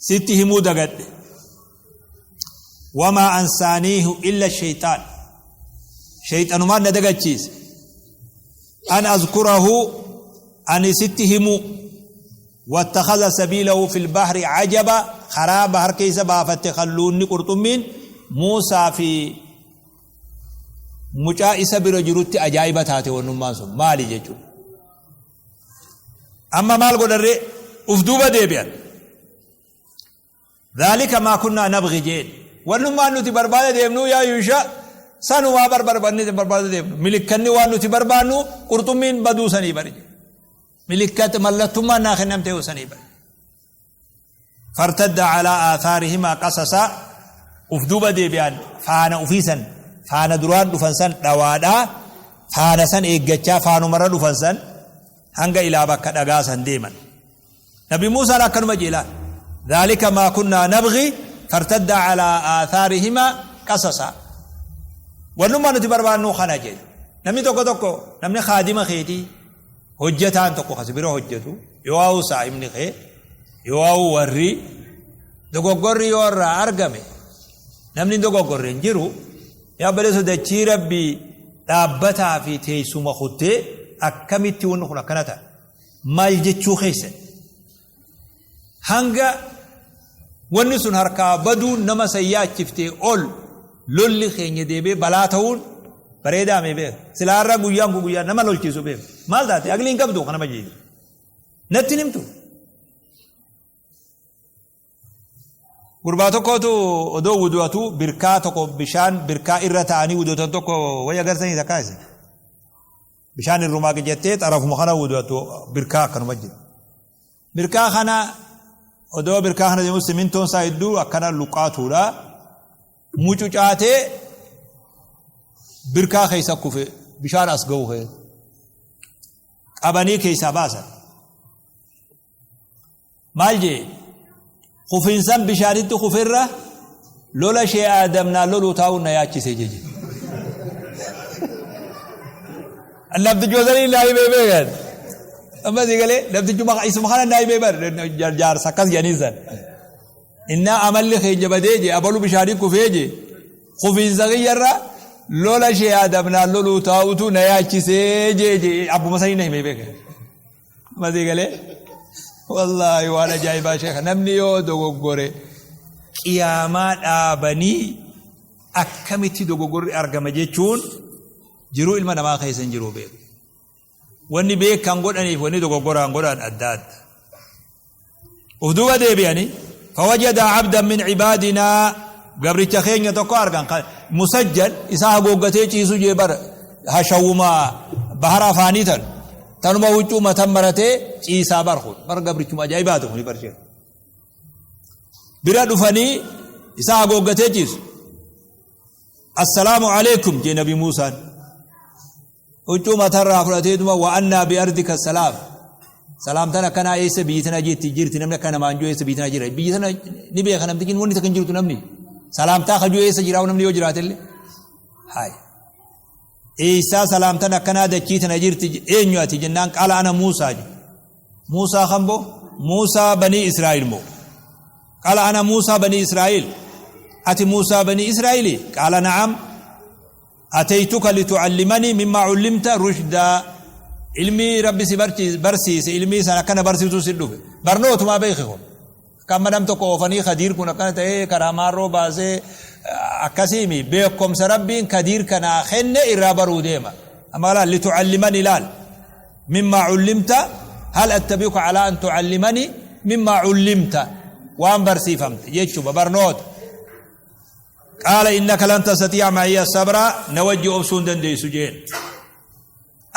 Sitti himuu dagadhe. Wamaa ansaaniihu illa shayxaan. Shayxanumaan na dagachiise. An azkurahu ani sitti himuu. Wattakhadha sabiilahu fil bahri ajaba karaa bahar keessa baafatte kalluunni qurxummiin Muusaa fi mucaa isa bira jirutti ajaa'iba taate wannummaan sun maali jechuudha. Amma maal godharree uf duuba deebi'an. Dhaalika maa kunnaa nabghi jeen. Wannummaan nuti barbaada deemnu yaa Yuusha sanumaa barbarbanni barbaada deemnu. Milikkanni waan nuti barbaannu qurxummiin baduu sanii bari. Milikkat mallattummaan naa kennamte sanii bari. Fartadda alaa aathaarihimaa qasasaa uf duuba deebi'an faana ufii san faana duraan dhufan san dhawaadhaa faana san eeggachaa faanumarra dhufan san hanga ilaa bakka dhagaa san deeman. Nabi Muusaan akkanuma jee laal. Dhaalika maa kunnaa nabghi fartadda alaa aathaarihimaa qasasaa. Wannummaa nuti barbaannu kana jee. Namni tokko tokko namni kaadima keetii hojjataan tokko kasi bira hojjatu yoo hawu saahibni kee yoo hawu warri dogoggorri yoo irraa argame namni dogoggorre hin jiru yaa baleessu dachii rabbii dhaabbataa fi teessuma kuttee akkamitti wanni kun akkana ta'a maal jechuu keessan hanga wanni sun harkaa baduun nama san yaachiftee ol lolli keenya deebee balaa ta'uun bareedaa mee beeka silaa irraa guyyaan kun guyyaa nama lolchiisu beeka maal taate aqlii hin qabdu kanama jeedu natti hin himtu Gurbaa tokkotu odoo wudu'atu birkaa tokko bishaan birkaa irra ta'anii wudu'atan tokko wayi agarsanii takkaa isin. Bishaan irrumaa jettee xarafuma kana wudu'atu birkaa akkanuma jira. Birkaa kana odoo birkaa kana deemu simintoon isaa hedduu akkana luqqaatuudha. Mucucaatee birkaa keessa kufe bishaan as ga'u keessa. Qabanii keessaa baasan. Maal jee? Kufiinsan bishaanitti kuferra lola shee Aadam naan loluu taa'uun na yaachise jeje. Namtichuma sanii naa himee beekan. Amma si galee namtichuma isuma kana naa himee bar jaarsa akkas jedhanii san. Innaa amalli keenya badee jee abalu bishaanii kufee jee kufiinsa kiyyarra lola shee Aadam naan loluu taa'utu na yaachisee jee jee abbuma sanii na himee beekan. Masii galee wallaahi waan ajaa'ibaa sheekha namni yoo dogoggore qiyaamaa dhaabanii akkamitti dogoggorri argama jechuun jiruu ilma namaa keessa hin jiru beeku. Wanni beekan godhaniif wanni dogoggoraan godhan adda adda. Uf duuba deebi'anii fawajada abdan min cibaadinaa gabricha keenya tokko argan musajjal isaa hagooggatee ciisu jee bara hashawuma bahara afaanii tan tanuma huccuu matan maratee ciisaa bar kun bar gabrichuma ajaa'ibaati kun bar sheekh bira dhufanii isaa hagooggatee ciisu assalaamu alaikum jee nabi Muusaan Huccuu matarraa fudhateetuma wa annaa bi ardika salaam. Salaamtaan akkanaa eessa biyyi tana jirti jirti namni akka namaan jiru eessa biyyi tana jira. Biyyi tana ni beeka namtichi wanni takka hin jirtu namni. Salaamtaa kajuu eessa jiraa namni yoo jiraatellee. Haay. Eessaa salaamtaan akkanaa dachii tana jirti eenyu ati jennaan qaala ana Muusaa jedhe. Muusaa kan boo Muusaa banii Israa'el moo. Qaala ana Muusaa banii Israa'el. Ati Muusaa banii Israa'eli? Qaala na'am. Ataytuka litu'allimanii mimmaa cullimta rushdaa ilmii rabbi si barsiise ilmii san akkana barsiisuu si dhufe barnootumaa beeki kun akka amma nam tokko oofanii kadiir kun akkana ta'ee karaa maarroo baasee akkasiimi beekumsa rabbiin kadiir kanaa kenne irraa baruu deema amma laal litu'allimanii laal mimmaa cullimta hal attabi'uka alaa an tu'allimanii mimmaa cullimta waan barsiifamte jechuudha barnoota Qaala innaka lan tastatii'a ma'iya sabra na wajji obsuu hin dandeessu jeen.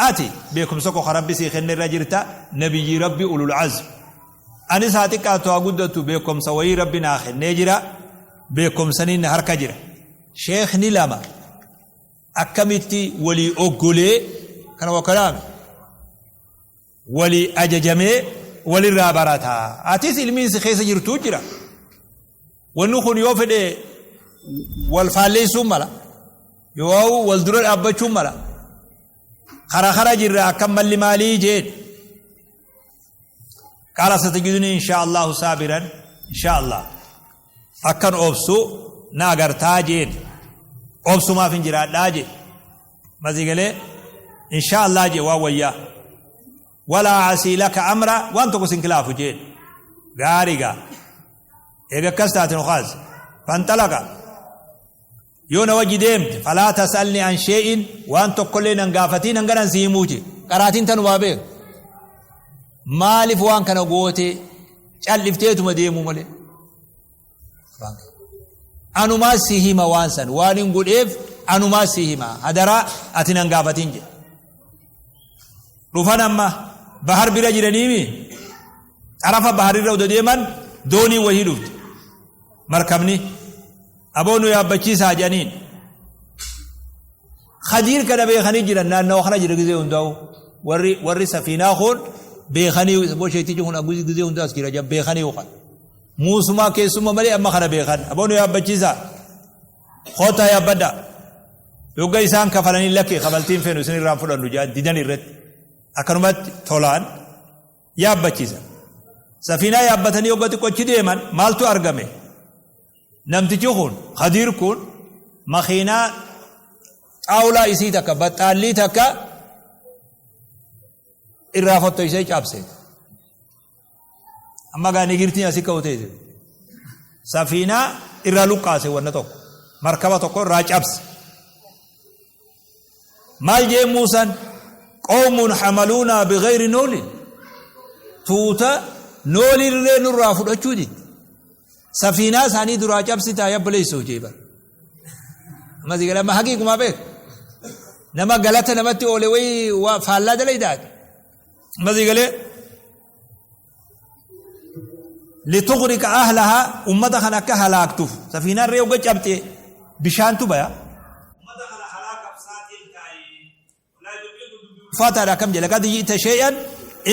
Ati beekumsa koo ka Rabbi sii kenne irra jirta nabiyyii Rabbi ulul azm. Anis haa xiqqaattu haa guddattu beekumsa wayii Rabbi naa kennee jira beekumsaniin na harka jira. Sheekhni lama akkamitti walii oggolee kana wakkalaame walii ajajamee walirraa barata. Atis ilmiin si keessa jirtuu jira. Wanni kun yoo fedhe wal faalleessuun mala. Yoo wal dura dhaabbachuun mala. Kara kara jirra akkam malli maalii jeen. Qaala satajiduni inshaa Allahu saabiran. Insha Allah akkan obsu na agartaa jeen, obsumaaf hin jiraadhaa jee. Masii galee, insha Allah jee, waan wayyaa. Walaa asii laka amra, waan tokko sin kilaafu jeen. Gaarii gaa. Eega akkas taate nu kaase. Fanxalaqa. Yoo na wajji deemte, falaa tasalni an shee'in, waan tokkollee nan gaafatiin hanganan si himuu jee. Qaraatiin tanumaa beeka. Maaliif waan kana goote? Callifteetuma deemuu malee. Anumaa si hima, waan san waan hin godheef anumaa si hima, hadaraa ati nan gaafatiin jedhe. Dhufan, amma bahar bira jiraniimi, xarafa baharirra udo deeman doonii wahii dhufte, markabni. Aboo, nu yaabbachiisaa jedhaniin. Khadiir kana beekanii jiran, naannawa kana jira gizee hundaa'u. Warri safiinaa kun beekanii, bosheetichi kun gizee hundaa as jira jedhan, beekanii yookaan. Muusumaa keessumma malee amma kana beekan. Aboo, nu yaabbachiisaa. Kootaa yaabbadhaa. Yogga isaan kafalanii, lakkee, kafaltiin feenu, isin irraan fudhannu jedhan, didan irratti. Akkanumatti tolaan yaabbachiisan. Safiinaa yaabbatanii yogga xiqqochi deeman maaltu argame? Namtichi kun, Khadiir kun, makiinaa xaawulaa isii takka, baxxaallii takka irraa fottoysee cabse. Amma gaa nigirtiin asii ka'u teesse. Safiinaa irraa luqqaase, wanna tokko. Markaba tokko irraa cabse. Maal jee Muusaan? Qawmun hamaluunaa bighayri noolin. Tuuta noolillee nurraa fudhachuu didde. Safiinaa isaanii duraa cabsitaa yabbaleessuu jee bara. Amma si galama haqiiqumaa beek. Nama galata namatti oole wayii waa faallaa dalaydaati. Amma si galee, litughriqa ahlahaa, ummata kan akka halaaktuuf. Safiinaan ree hogga cabxe bishaantu baya. Ummata kana halaakaaf saaxiil taa'ee. Ulfaataadha, akkam jedhe? Laqad ji'ta shay'an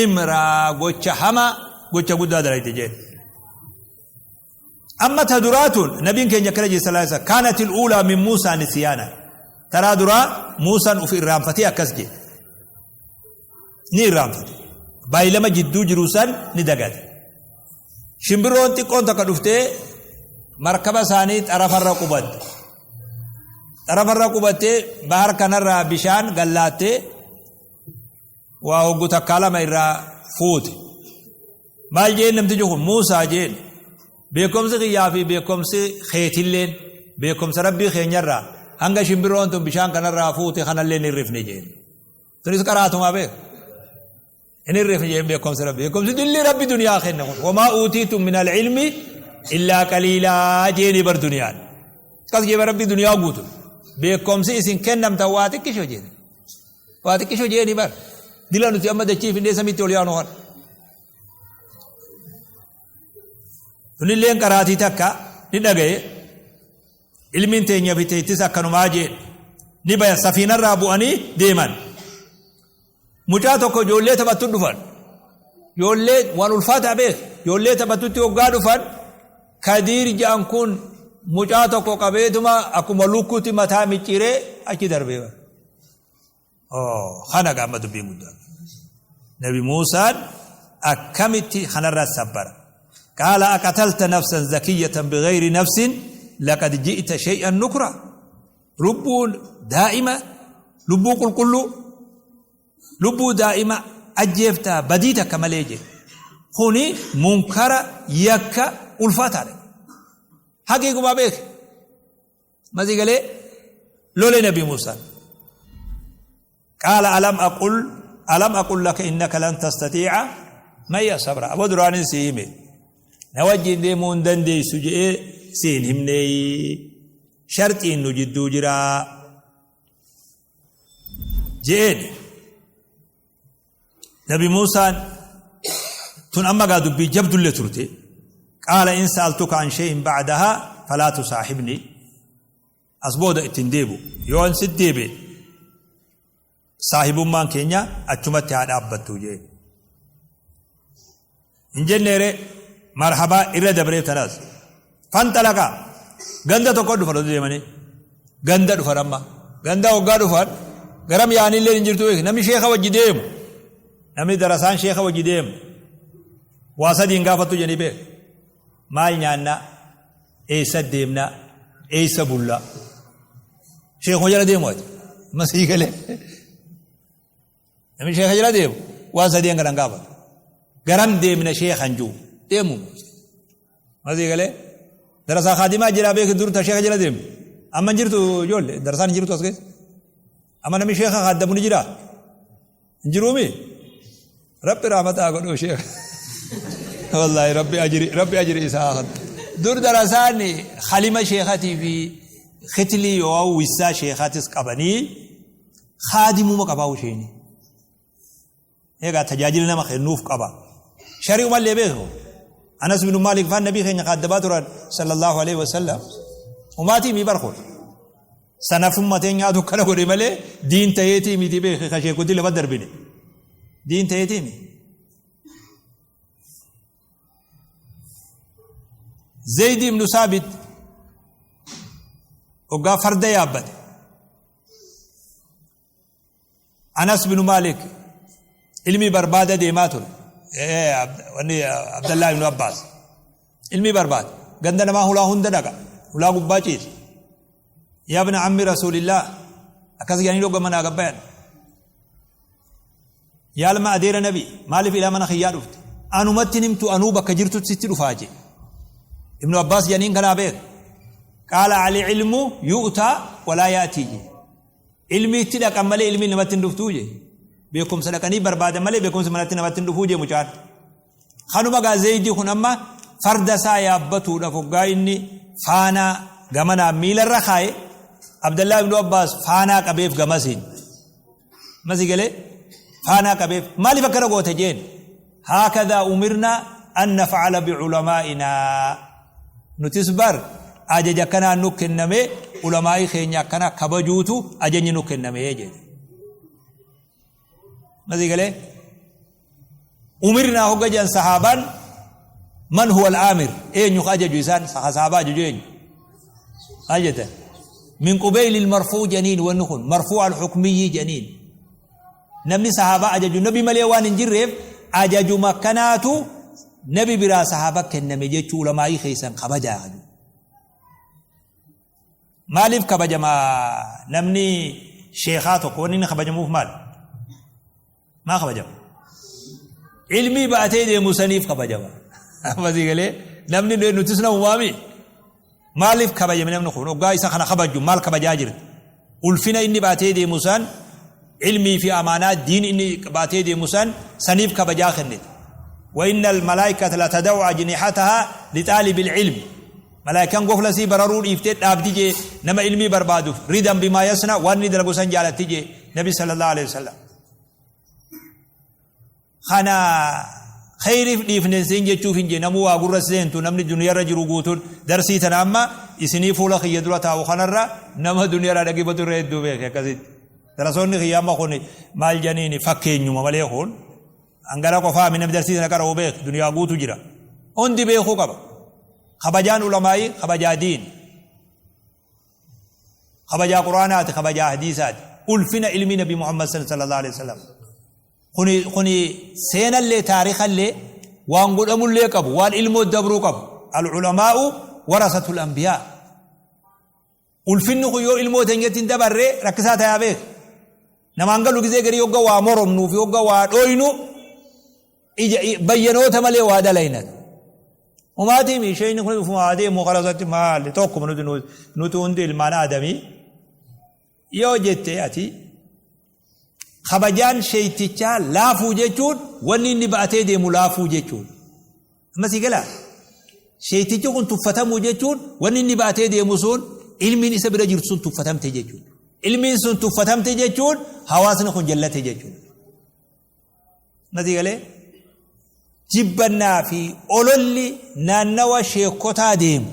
imraa, gocha hamaa, gocha guddaa dalayte jeen. Amma ta duraatun nabiin keenya akkana jedhe, sallallahu alaihi wasallam: kaanat al-uulaa min Muusaa nisyaana. Taraa duraa Muusaan uf irraanfatee akkas jedhe. Ni irraanfate. Baay'ilama jidduu jiru san ni dagate. Shimbirroon xiqqoon takka dhuftee markaba isaanii xarafarra qubatte. Xarafarra qubattee bahar kanarraa bishaan gallaattee waa hoggu takkaa lama irraa fuute. Maal jeen namtichi kun? Muusaa jeen. Beekumsi kiyyaa fi beekumsi keetilleen beekumsa rabbii keenyarraa hanga shimbirroon tun bishaan kanarraa fuute kanallee ni rifne jeen. Tunis qaraatumaa beeku. Hin rifne jeen beekumsa rabbii. Beekumsi dilli rabbi duniyaa kenne kun. Wamaa uutiitum min al-ilmi illaa qaliilaa jeeni bar duniyaan. Akkas jee rabbi duniyaa guutu. Beekumsi isin kennamtan waa xiqqisho jeeni. Waa xiqqisho jeeni bar. Dila nuti amma dachii findee samiitti ol yaanu kana. Tunilleen qaraatii takka ni dhagaye. Ilmiin teenya biteettis akkanumaa jeen. Ni baya, safiinarraa bu'anii deeman. Mucaa tokko ijoollee taphattu dhufan. Ijoollee waan ulfaataa beek. Ijoollee taphattutti hoggaa dhufan, Kadiir ja'an kun mucaa tokko qabeetuma akkuma lukkuutti mataa micciiree achi darbee. Kana gaama dubbiin guddaan. Nabi Muusaan akkamitti kanarraa sabbara? Qaala aqatalta nafsan zakiyyatan bighayri nafsin laqad ji'ta shay'an nukra. Lubbuun daa'ima, lubbuu qulqulluu, lubbuu daa'ima ajjeeftaa badii takka malee jedhe. Kuni munkara, yakka ulfaataadha. Haqiiqumaa beeke. Masii galee lole Nabi Muusaan. Qaala alam aqul laka innaka lan tastatiica mayya sabra. Aboo, duraanin si hime. Na wajjin deemuu hin dandeessu jedhee si hin himneeyi. Sharxiin nu jidduu jiraa. Je'een. Nabi Muusaan tun amma gaa dubbii jabdullee turte. Qaala in sa'altuka an shay'in ba'dahaa falaa tusaaxibni. As booda ittiin deebu. Yoo an sit deebe, saahibummaan keenya achumatti haa dhaabbattu jee. Hin jenneere, marhabaa irra dabree tanaas. Fanxalaqa, ganda tokko dhufan oduu deemanii. Ganda dhufan amma. Ganda hoggaa dhufan garam yaanillee hin jirtu. Namni sheeka wajji deemu. Namni darasaan sheeka wajji deemu. Waa sadiin gaafattu jedhanii beeku. Maal nyaannaa? Eessa deemnaa? Eessa bullaa? Sheekuma jala deemu ati. Masii galee. Namni sheeka jala deemu waan sadeen kana hin gaafatu. Garam deemna sheekan jiru deemu. Masii galee. Darasaa kaadimaa jira beeku dur ta sheeka jala deemu. Amma hin jirtu ijoollee darasaan hin jirtu as keessa. Amma namni sheeka kaaddamu ni jiraa? Hin jiruumi? Rabbi rahmataa godhuu sheeka. Wallaahi rabbi ajiri rabbi ajiri isaa haa kennu. Dur darasaan halima sheekatii fi kitilii yoo wissaa sheekatis qabanii kaadimuma qabaa isheeni. Egaa tajaajila nama kennuuf qaba. Shari'umallee beeku. Anas bin Maalik faan nabii keenya kaaddabaa turan sallallahu alaihi wasallam. Umaatii mi barkuun. Sanafumma teenyaatu akkana godhe malee diin ta'eetii miti beeki ka sheekutti lafa darbine. Diin ta'eetii mi. Zayd ibn Saabit hoggaa farda yaabbate. Anas bin Maalik ilmi barbaada deemaa ture. Wanni Abdallah ibn Abbaas ilmi barbaada. Ganda namaa hulaa hunda dhaqa. Hulaa gubbaa ciisa. Yaa ibna ammi Rasuulillah akkas jedhanii dhogga manaa gabbayan. Yaa ilma adeera nabi maaliif ilaa mana kiyyaa dhufte? Anumatti nimtu anuu bakka jirtutti sitti dhufaa jee. Ibnu Abbaas jedhaniin kanaa beeka. Qaala ali ilmu yu'taa walaa yaatii jee. Ilmi itti dhaqan malee ilmiin namatti hin dhuftuu jee. Beekumsa dhaqanii barbaadan malee beekumsi manatti namatti hin dhufuu jee mucaan. Kanuma gaa Zeeyidii kun amma farda isaa yaabbatuudhaaf hoggaa inni faanaa gamanaa miilarra kaa'e Abdallaa ibnu Abbaas faanaa qabeef gamasiin. Masi galee faanaa qabeef maaliif akkana goote jeen. Haakadaa umirnaa an naf'ala biculamaa'inaa. Nutis bar ajaja akkanaa nu kenname ulamaa'ii keenya akkana kabajuutu ajajni nu kenname jedhe. Masii galee umirnaa hogga jedhan sahaabaan man huwa al-aamir eenyu ka ajaju isaan sahaabaa ajaju eenyu maal jettan min qubayli marfuu janiin wanni kun marfuu al-hukmiyyi janiin Namni sahaabaa ajaju nabi malee waan hin jirreef ajajuma akkanaatu nabi biraa sahaaba kenname jechuu ulamaa'ii keessan kabajaa jedhu. Maaliif kabajama namni sheekaa tokko wanni inni kabajamuuf maal? Maa kabajama? Ilmii baatee deemu saniif kabajama. Amma sii galee namni nutis namumaami. Maaliif kabajame namni kun? Hoggaa isa kana kabajju maal kabajaa jirta? Ulfina inni baatee deemu san, ilmii fi amaanaa diin inni baatee deemu san saniif kabajaa kennite. Wa inna al-malaa'ikata latada'u ajnihataha li xaalibil ilmi. Malaa'ikaan gofla sii bararuu dhiiftee dhaabdi jee nama ilmii barbaaduuf ridan bimaa yasna waan inni dalagu san jaalatti jee Nabi sallallahu alaihi wasallam. Kana kheyriif dhiifne siin jechuuf hin jee namuu waa gurra seentu namni duniyarra jiru guutuun darsii tana amma isinii fuula kiyya dura taa'u kanarra nama duniyarraa dhaggeeffatu irra hedduu beeke akkasitti. Darasoonni kiyya amma kun maal janiini fakkeenyuma malee kun hangana qofaa mi namni darsii tana qara'u beeke duniyaa guutu jira. Hundi beekuu qaba. Kabajaan ulamaa'ii kabajaa diini. Kabajaa Qur'aanaati kabajaa hadiisaati. Ulfina ilmi Nabi Muhammad sallallahu alaihi wasallam. Kuni kuni seenallee taarikallee waan godhamullee qabu waan ilmoo dabruu qabu. Al-ulamaa'u warasatul anbiyaa. Ulfinni kun yoo ilmoo teenyatti hin dabarre rakkisaa tayaa beek. Namaan galu gizee garii hogga waa moromnuu fi hogga waa dhooynu ija bayyanoota malee waa dalayna. Umaatii mi isheen kun ufuma adeemu karaa maali tokkuma nuti nuti hundi ilmaan aadamii yoo jette ati kabajaan sheeytichaa laafuu jechuun wanni inni ba'atee deemu laafuu jechuudha. Amma sii galaa? Sheeytichi kun tuffatamuu jechuun wanni inni ba'atee deemu sun ilmiin isa bira jirtu sun tuffatamte jechuudha. Ilmiin sun tuffatamte jechuun hawaasni kun jallate jechuudha. Amma sii galee? Jibbannaa fi ololli naannawa sheekotaa deemu.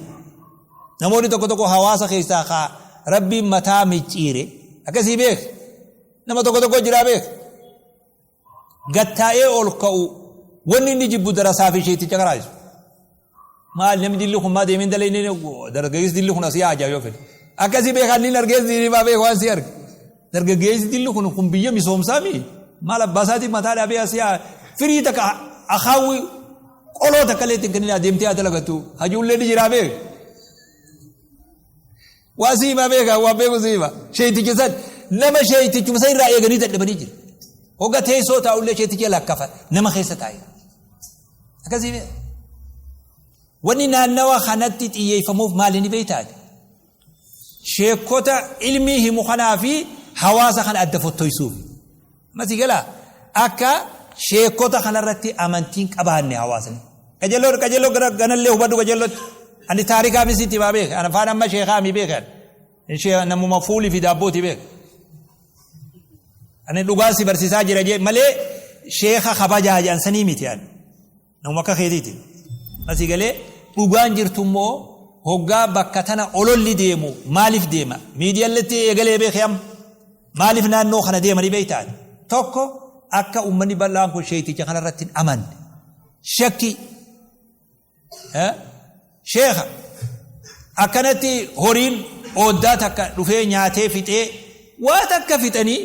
Namoonni tokko tokko hawaasa keessaa kaa rabbiin mataa micciire akkasii beek. Nama tokko tokko jiraa beek. Gattaa'ee ol ka'u wanni inni jibbu darasaa fi sheeticha karaayisu. Maal namni dilli kun maa deemee dalee inni dargaggeessi dilli kun asii haajaa yoo fedhe. Akkasii beekaa inni argees maa beeku waan si arge. Dargaggeessi dilli kun kun biyya misoomsaa mi? Maal abbaa isaatiin mataa dhaabee asii haa firii takka akaawwi Qoloo takka illee ittiin kenninaa deemtee haa dalagattu. Hajuullee ni jiraa beek. Waa si himaa beekaa waan beeku si hima. Sheeyticha san nama sheeytichuma san irraa eeganii dadhabanii jira. Hogga teessoo taa'ullee sheeyticha lakkafa nama keessa taa'e. Akkasii beeka. Wanni naannawa kanatti xiyyeeffamuuf maali ni beektaati? Sheekota ilmii himu kanaa fi hawaasa kana adda fottoysuuf. Amma sii galaa? Akka sheekota kanarratti amantiin qabaanne hawaasni. Qajeelloo qajeelloo gara ganallee hubadhu qajeellootti. Ani taarikaa misitti himaa beeka. Ani afaan amma sheekaa mi beekan. Ishee namuma fuulii fi daabbooti beeka. Ani dhugaa si barsiisaa jira jee malee sheeka kabajaa jedhan sanii miti ani. Namuma akka keetiiti. Asii galee dhugaan jirtu immoo hoggaa bakka tana ololli deemu maaliif deema? Miidiyaalletti eegalee beekee amma. Maaliif naannoo kana deemanii beektaan? Tokko akka uummanni bal'aan kun sheekticha kanarratti hin amanne. Shakkii. Sheekha akkanatti horiin ooddaa takka dhufee nyaatee fixee waa takka fixanii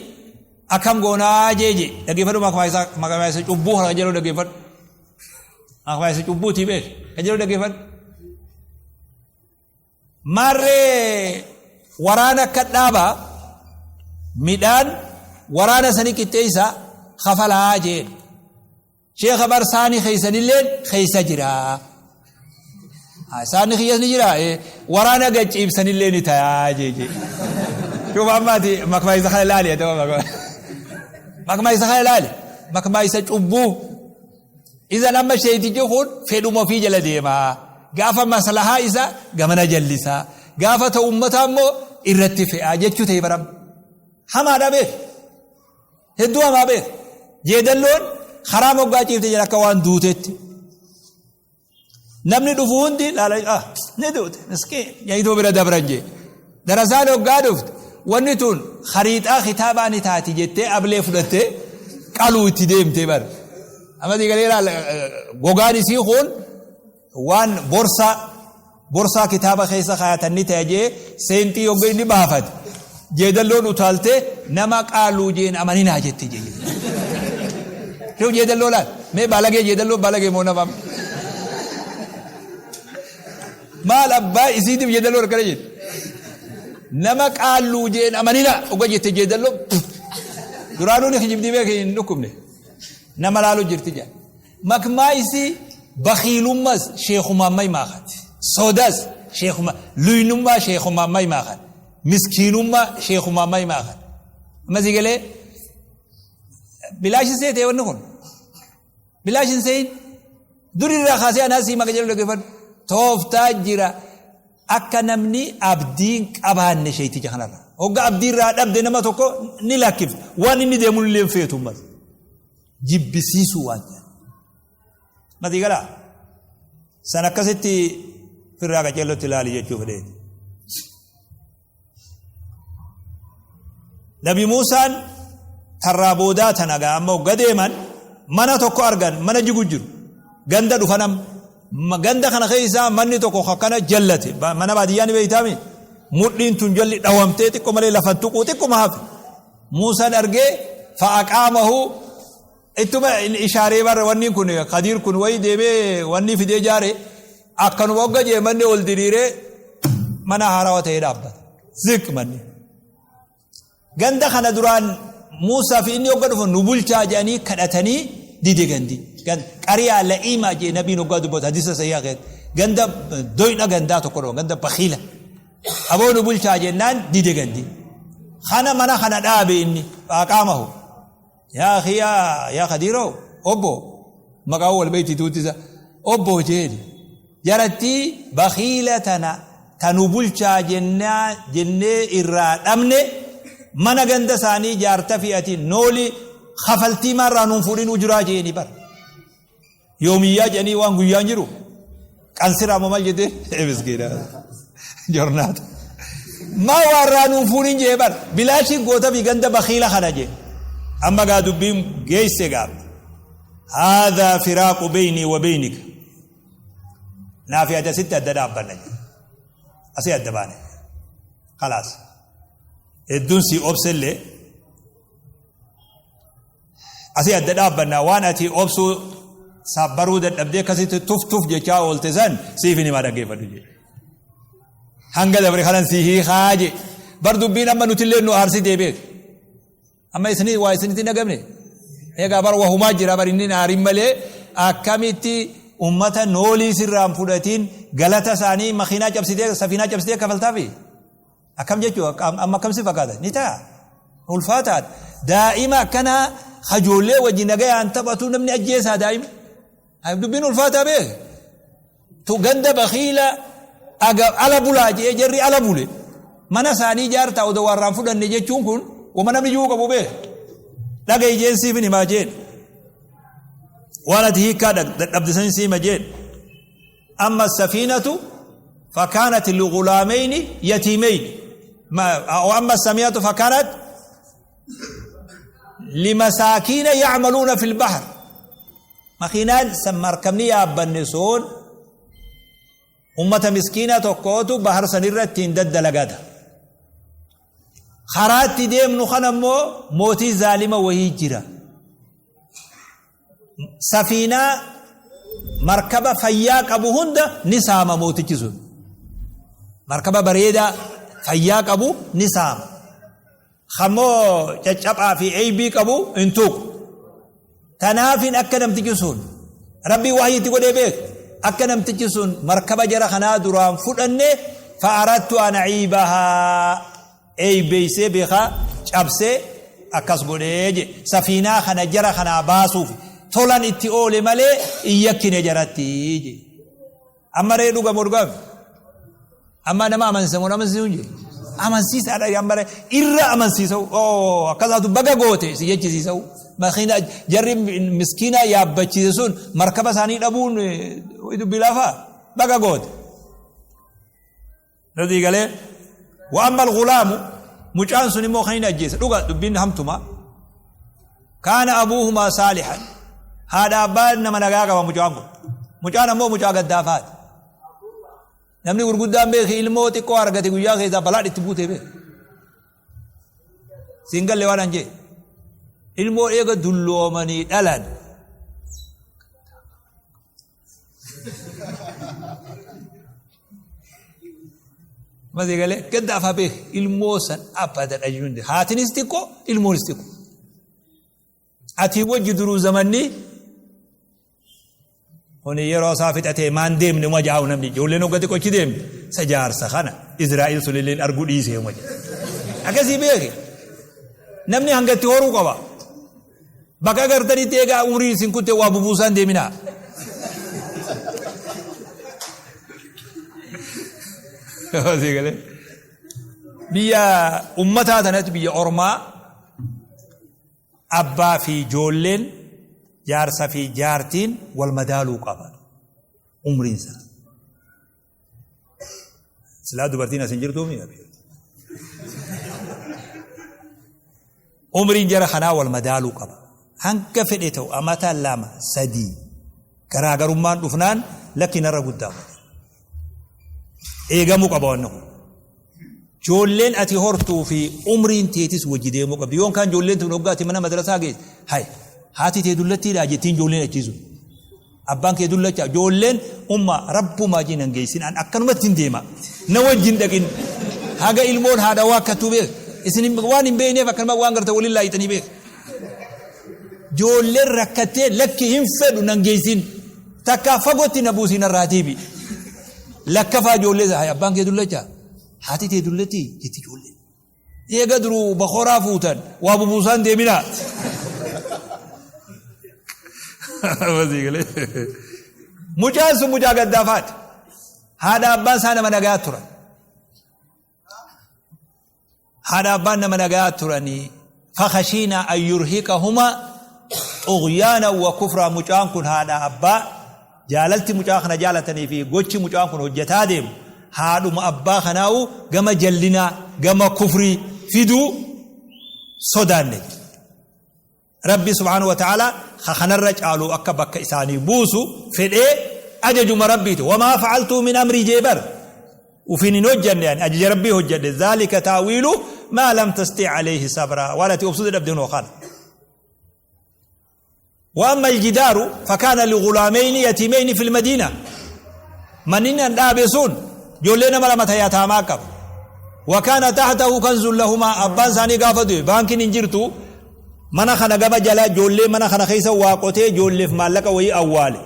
akkam goonaa jeeje dhaggeeffadhu maqaa isa cubbuu kana jedhu dhaggeeffadhu maqaa isa cubbuutii beek kan jedhu dhaggeeffadhu. Maarree waraana akka dhaabaa midhaan waraana sanii qixxeessa kafalaa jeen. Sheekha bar saani keessanilleen keessa jira. Saani kiyyas ni jira. Waraana gad ciibsanillee ni tayaa jeje. Shuuf amma ati makmaa isa kana ilaali. Makmaa isa kana ilaali. Makmaa isa cubbuu. Izan amma sheeytichi kun fedhuma ofii jala deema. Gaafa maslahaa isa gamana jallisa. Gaafa ta'u ummataa immoo irratti fe'aa jechuu ta'e baram. Hamaadha beek. Hedduu hamaa beek. Jeedalloon karaa moggaa ciifte jira akka waan duutetti. Namni dhufu hundi laala ah ni duute miskiin jedhanii bira dabran jee. Darasaan hoggaa dhufte wanni tun khariixaa kitaabaa ni taati jettee ablee fudhattee qaluu itti deemtee bar. Amma galee laala gogaan isii kun waan borsaa borsaa kitaaba keessa kaayatan ni ta'e jee seenxii hogga inni baafate jeedalloon utaaltee nama qaaluu jeen amaninaa jette jee. Shuf jeedalloo laal mee baalagee jeedalloo baalagee moo nama maal abbaa isiitiif jeedalloo akkana jette. Nama qaalluu jeen amaninaa hogga jette jeedalloo duraanuu ni kijibdii beeke hin dhukkubne nama laaluu jirti jaa. Makmaaysi bakhiilummas sheekhumaan maymaakan. Sodas sheekhuma luynummaa sheekhumaan maymaakan. Miskiinummaa sheekhumaan maymaakan. Amma sii galee bilaash hin seetee wanni kun. Bilaash hin seeyin. Dur irraa kaasee anaa sii maka jedhu dhaggeeffadhu. Tooftaa jira akka namni abdiin qabaanne sheeyticha kanarra. Hogga abdii irraa dhabde nama tokko ni lakkifte. Waan inni deemu illee hin feetu ammas. Jibbisiisuu waan ta'eef. Matii galaa? San akkasitti firraa qaceellotti ilaali jechuu fedheeti. Nabi Muusaan tarraa boodaa tana gaa amma hogga deeman mana tokko argan mana jigu jiru ganda dhufan amma ganda kana keessaa manni tokko akkana jallate mana baadiyyaa ni beeytaami mudhiin tun jalli dhawamtee xiqqo malee lafan tuquu xiqquma hafe Muusaan argee fa'aqaamahu ittuma ishaaree barra wanni kun kadiir kun wayi deemee wanni fidee jaare akkanuma hogga jee manni ol diriiree mana haarawa ta'ee dhaabbata. Ziq manni. Ganda kana duraan Muusaa fi inni hogga dhufu nu bulchaa jedhanii kadhatanii dide gandi. Qariyaa la'iimaa jee nabiin hoggaa dubbatu hadiisa sayyaa keessatti. Ganda doyna gandaa tokko dhufa ganda bakiila. Aboo nu bulchaa jennaan dide gandi. Kana mana kana dhaabe inni qaaqaamahu. Yaa akhi yaa yaa Kadiiroo obbo maqaa wal beekti tuuttisa obbo jeeni. Jarattii bakiila tana tanu bulchaa jennaa jennee irraa dhabne mana ganda isaanii jaarta fi ati nooli kafaltii maarraa nuun fuudhin ujuraa jeeni bara. Yoomiyyaa jedhanii waan guyyaan jiru qansiraa moo maal jettee miskiina jornaata. Maa waarraa nuun fuudhin jee bar bilaashiin goota fi ganda bakiila kana jee amma gaa dubbiin geesse gaaf. Haadhaa firaaqu beynii wa beynika. Naafi ati asitti adda dhaabbanna jee. Asii adda baane. Khalaas. Hedduun si obsellee Asii adda dhaabbanna waan ati obsuu Sabbaruu dadhabdee akkasitti tuf tuf jechaa oolte san siif hin himaa dhaggeeffadhu jedhe. Hanga dabre kanan si hiikaa jedhe. Bar dubbiin amma nutillee nu aarsitee beek. Amma isinii waa isinitti hin dhagamne. Egaa bar wahumaa jira bar inni hin aarin malee akkamitti ummata noolii sirraan fudhatiin galata isaanii makiinaa cabsitee safiinaa cabsitee kafaltaafi. Akkam jechuu amma akkam si fakkaata ni ta'a ulfaataadha. Daa'ima akkanaa hajoollee wajji nagayaan taphatu namni ajjeesaa daa'ima. Dubbiin ulfaataa beek. Tu ganda bakiila aga ala bulaa jee jarri ala bule. Mana isaanii ijaartaa odoo warraan fudhanne jechuun kun wama namni jiru qabu beek. Dhaga'i jeen siif hin himaa jeen. Waan ati hiikkaa dadhabde san siima jeen. Amma safiinatu فكانت لغلامين يتيمين وأما السمية فكانت لمساكين يعملون في البحر Makiinaan san markabni yaabbanne sun ummata miskiina tokkootu bahar sanirra ittiin daddalagata. Karaa itti deemnu kana immoo mootii zaalima wayii jira. Safiinaa markaba fayyaa qabu hunda ni saama mootichi sun. Markaba bareedaa fayyaa qabu ni saama. Kammoo caccaphaa fi eybii qabu hin tuqu. Tanaafin akka namtichi sun Rabbii wahyi itti godhee beek akka namtichi sun markaba jara kanaa duraan fudhanne fa'arattu an aciibahaa eybeeysee beekaa cabsee akkas godhee je safiinaa kana jara kanaa baasuuf tolan itti oole malee hin yakkine jaratti je. Amma ree dhuga moo dhugaaf? Amma nama amansiisa moo amansiisuu hin jiru? Amansiisaadha amma ree irra amansiisa oo akkasaatu baga goote si jechisiisa makiina jarri miskiina yaabbachiise sun markaba isaanii dhabuun dubbii laafaa baga goote. Radii galee wa amma al-ghulaamu mucaan sun immoo kan inni ajjeese dhuga dubbiin hamtuma kaana abuuhumaa saalihan haadha abbaa nama nagaa qaba mucaan kun mucaan ammoo mucaa gaddaafaati namni gurguddaan beeki ilmoo xiqqoo argate guyyaa keessaa balaan itti buutee beeka siin galle waan an jee ilmoo eega dulloomanii dhalan Masii galee gadda afaa beek ilmoo san abadan ajjuun haatinis xiqqoo ilmoonis xiqqoo. Ati wajji duruu zamanni kuni yeroo isaa fixatee maan deemne uma jaa'u namni ijoolleen hogga xiqqochi deemte isa jaarsa kana Israa'el sunilleen arguu dhiisee uma jedha. Akkasii beeki namni hanga itti horuu qaba. Bakka agartanitti eegaa umriin isin kutte waa bubuusaan deeminaa. Sii galee. Biyya ummataa tanatti biyya ormaa abbaa fi ijoolleen jaarsa fi jaartiin wal madaaluu qaban umriin isaa. Silaa dubartiin as hin jirtuumi? Umriin jara kanaa wal madaaluu qaba. Hanga fedhe ta'u amata lama sadii garaagarummaan dhufnaan lakki narra guddaa godhe. Eegamuu qaba wanni kun. Ijoolleen ati hortuu fi umriin teetis wajji deemuu qabdi. Yoon kaan ijoolleen tun hoggaa ati mana madrasaa geesse hay haati tee dullattiidhaa jettiin ijoolleen achiisu. Abbaan kee dullacha ijoolleen umma rabbumaa jin hin geessin an akkanumatti hin deema na wajjin dhaqin haga ilmoon haadha waakkattuu beek isin waan hin beekneef akkanuma waan garta waliin laayixanii beek. Ijoolleen rakkattee lakki hin fedhu nan geessin takkaa fagootti na buusii narraa deebi. Lakkafaa ijoollee hay abbaan kee dullacha haati tee dullatti jetti ijoolleen. Eega duruu bakoraa fuutan waa bubuusaan deeminaa. Mucaan sun mucaa gaddaafaati. Haadha abbaan isaa nama nagaa turan. Haadha abbaan nama nagaa turanii fakashiinaa an yurhiqahuma xughyaana wa kufraa mucaan kun haadha abbaa jaalalti mucaa kana jaalatanii fi gochi mucaan kun hojjetaa deemu haadhuma abbaa kanaa'u gama jallinaa gama kufrii fiduu sodaanne. Rabbi subhaanahu wa ta'aalaa ka kanarra caalu akka bakka isaanii buusu fedhee ajajuma Rabbiiti. Wamaa fa'altuu min amrii jee bar. Ufiin hin hojjanne ani ajaja Rabbii hojjadhe. Zaalika taawiilu maa lam tastii alayhi sabraa. Waan ati obsuu dadhabde hunoo kana. وأما الجدار فكان لغلامين يتيمين في المدينة. Manni an dhaabe sun ijoollee nama lama yataamaa qaba. وكان تحته كنز لهما. Abbaan isaanii gaafa du'e baankiin hin jirtu, mana kana gama jala ijoollee mana kana keessa waa qotee ijoolleef maallaqa wayii awwaale.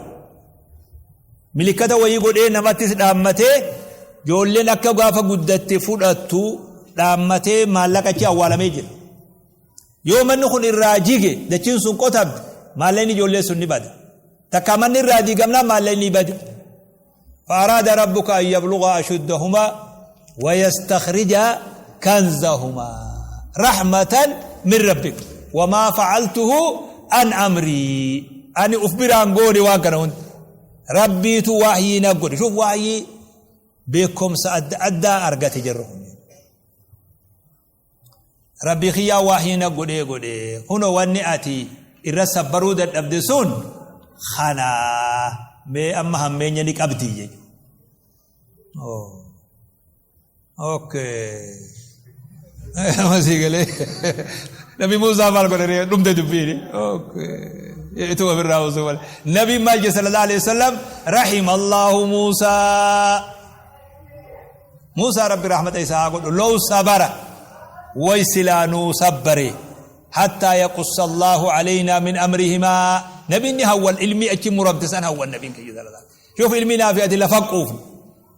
Milikkata wayii godhee namattis dhaammatee, ijoolleen akka gaafa guddatte fudhattu dhaammatee maallaqa achi awwaalamee jira. Yoo manni kun irraa jige, dachiin sun qotamte, maallaqni ijoollee sun ni bada. Takka manni irraa diigamnaan maallaqni ni bade. فأراد ربك أن يبلغا أشدهما ويستخرجا كنزهما رحمة من ربك وما فعلته عن أمري. Ani uf biraan goone waan kana hundi. Rabbiitu wahyii na godhe. شوف wahyii beekumsa adda addaa argate jirru kun. Rabbi kiyyaa wahyii na godhee godhe. Kunoo wanni ati irra sabbaruu dadhabde sun kana, mee amma hammeenya ni qabdi jechuudha. Oh. Okay. Masii galee. Nabi Muusaa maal godhe? Dhumte dubbiini. Okay. Itu ofirraa osoo malee. Nabi maal jedhe صلى الله عليه وسلم? رحم الله موسى. Muusaa Rabbi rahmata isaa haa godhu. لو صبر, way silaa nuu sabbare, حتى يقص الله علينا من أمرهما. Nabinni hawwan ilmi achi muramte san hawwan nabiin kiyya صلى الله. شوف ilmi naa fi ati lafa quufnu.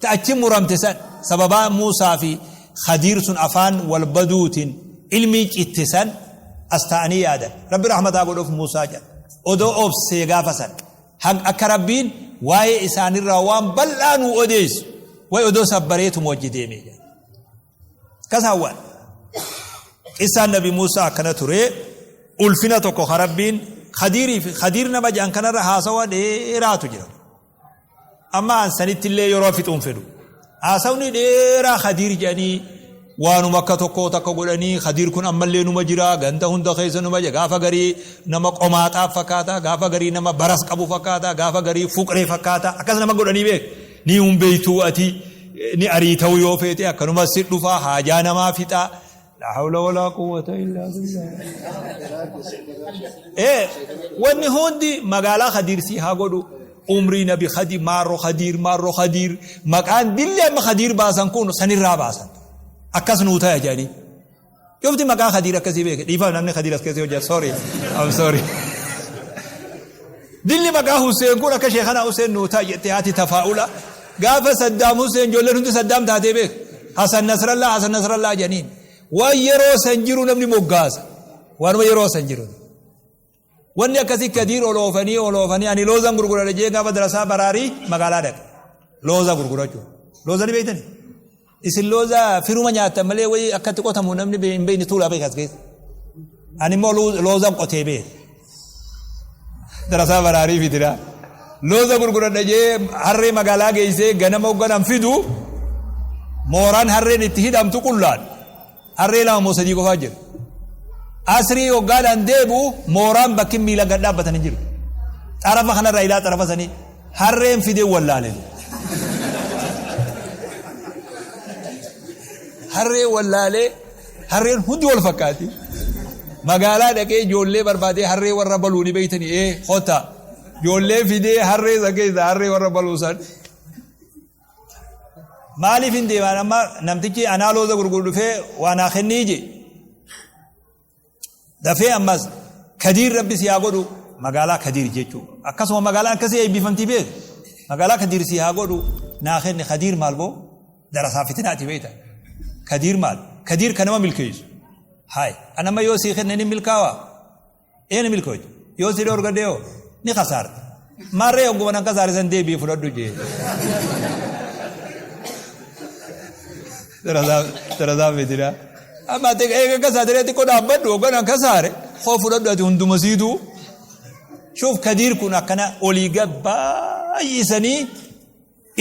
Ta achi muramte san sababaa Muusaa fi Khadiir sun afaan wal baduutiin ilmii citte san as ta'anii yaadan. Rabbi rahmataa godhuuf Muusaa jedha. Odoo obsee gaafa san. Akka Rabbiin waa'ee isaanirraa waan bal'aa nuu odeessu. Way odoo sabbareetuma wajji deemee jedha. Akkas hawwan. Qissaan Nabi Muusaa akkana ture. Ulfina tokko ka Rabbiin Khadiirii fi Khadiir nama jedhan kanarra haasawa dheeraatu jira. Amma an sanitti illee yeroo fixuun fedhu. Haasawni dheeraa Khadiir jedhanii waanuma akka tokko takka godhanii, Khadiir kun ammallee numa jira, ganda hunda keessa numa jira. Gaafa garii nama qomaaxaa fakkaata, gaafa garii nama baras qabu fakkaata, gaafa garii fuqree fakkaata, akkas nama godhanii beek. Ni hunbeeytuu ati ni ariita'uu yoo feete akkanumas si dhufaa haajaa namaa fixaa. لا حول ولا قوة إلا بالله. Wanni hundi magaalaa Khadiir si haa godhu. Umrii Nabi Khadiir, maarroo Khadiir, maarroo Khadiir, maqaan dilli amma Khadiir baasan kun sanirraa baasan. Akkas nuu ta'a jedhanii. Yofti maqaa Khadiir akkasii beeke. Dhiifama, namni Khadiir as keessa hojjeta. Sorry. I'm sorry. Dilli maqaa Hussein kun akka sheekana Hussein nuu ta'a jettee haati tafaa'ula. Gaafa Saddaam Hussein ijoolleen hundi Saddaam taatee beek. Hasan Nasrallaa, Hasan Nasrallaa jedhaniin. Waan yeroo san jiru namni moggaasa. Waanuma yeroo san jiru. Wanni akkasii Kadiir oloofanii oloofanii, ani loozan gurguradha jee gaafa darasaa baraarii magaalaa dhaqe. Looza gurgurachuu. Looza ni beektani? Isin looza firuma nyaattan malee wayii akkatti qotamu namni hin beekne tuulaa beekas keessa. Ani immoo loozan qotee beeka. Darasaa baraarii fidira. Looza gurguradha jee harree magaalaa geessee ganama hogganan fidu, mooraan harreen itti hidhamtu qullaan. Harree lama moo sadii qofaa jira. Asrii hoggaadhaan deebi'u mooraan bakki miila gad dhaabbatan hin jiru. Xarafa kanarraa ilaa xarafa sanii harreen fidee wallaale. Harreen wallaalee, harreen hundi wal fakkaati. Magaalaa dhaqee ijoollee barbaadee, harree warra baluu ni beeytanii, ee kota. Ijoollee fidee harree san keessa harree warra baluu san. Maaliif hin deemaan? Amma namtichi anaa looza gurguru dhufee waa naa kennii je. Dafee ammas Kadiir Rabbi si haa godhu, magaalaa Kadiir jechuudha. Akkasuma magaalaan akkasii eebbifamtii beek. Magaalaa Kadiir si haa godhu, naa kenni. Kadiir maal boo? Darasaa fitinaati beekta. Kadiir maal? Kadiir kan nama milkeessu. Haay, anamma yoo sii kenne ni milkaawaa? Ee, ni milkooytu. Yoo si dhoorgadde hoo? Ni kasaarta. Maarree hogguma nan kasaare san deebi'ee fudhadhu jee. Darasaa fitinaa. Amma ati eega kasaare xiqqoo dhaabbadhu, hogga nan kasaare koo fudhadhu ati hunduma siituu. شوف Kadiir kun akkana olii gad baay'isanii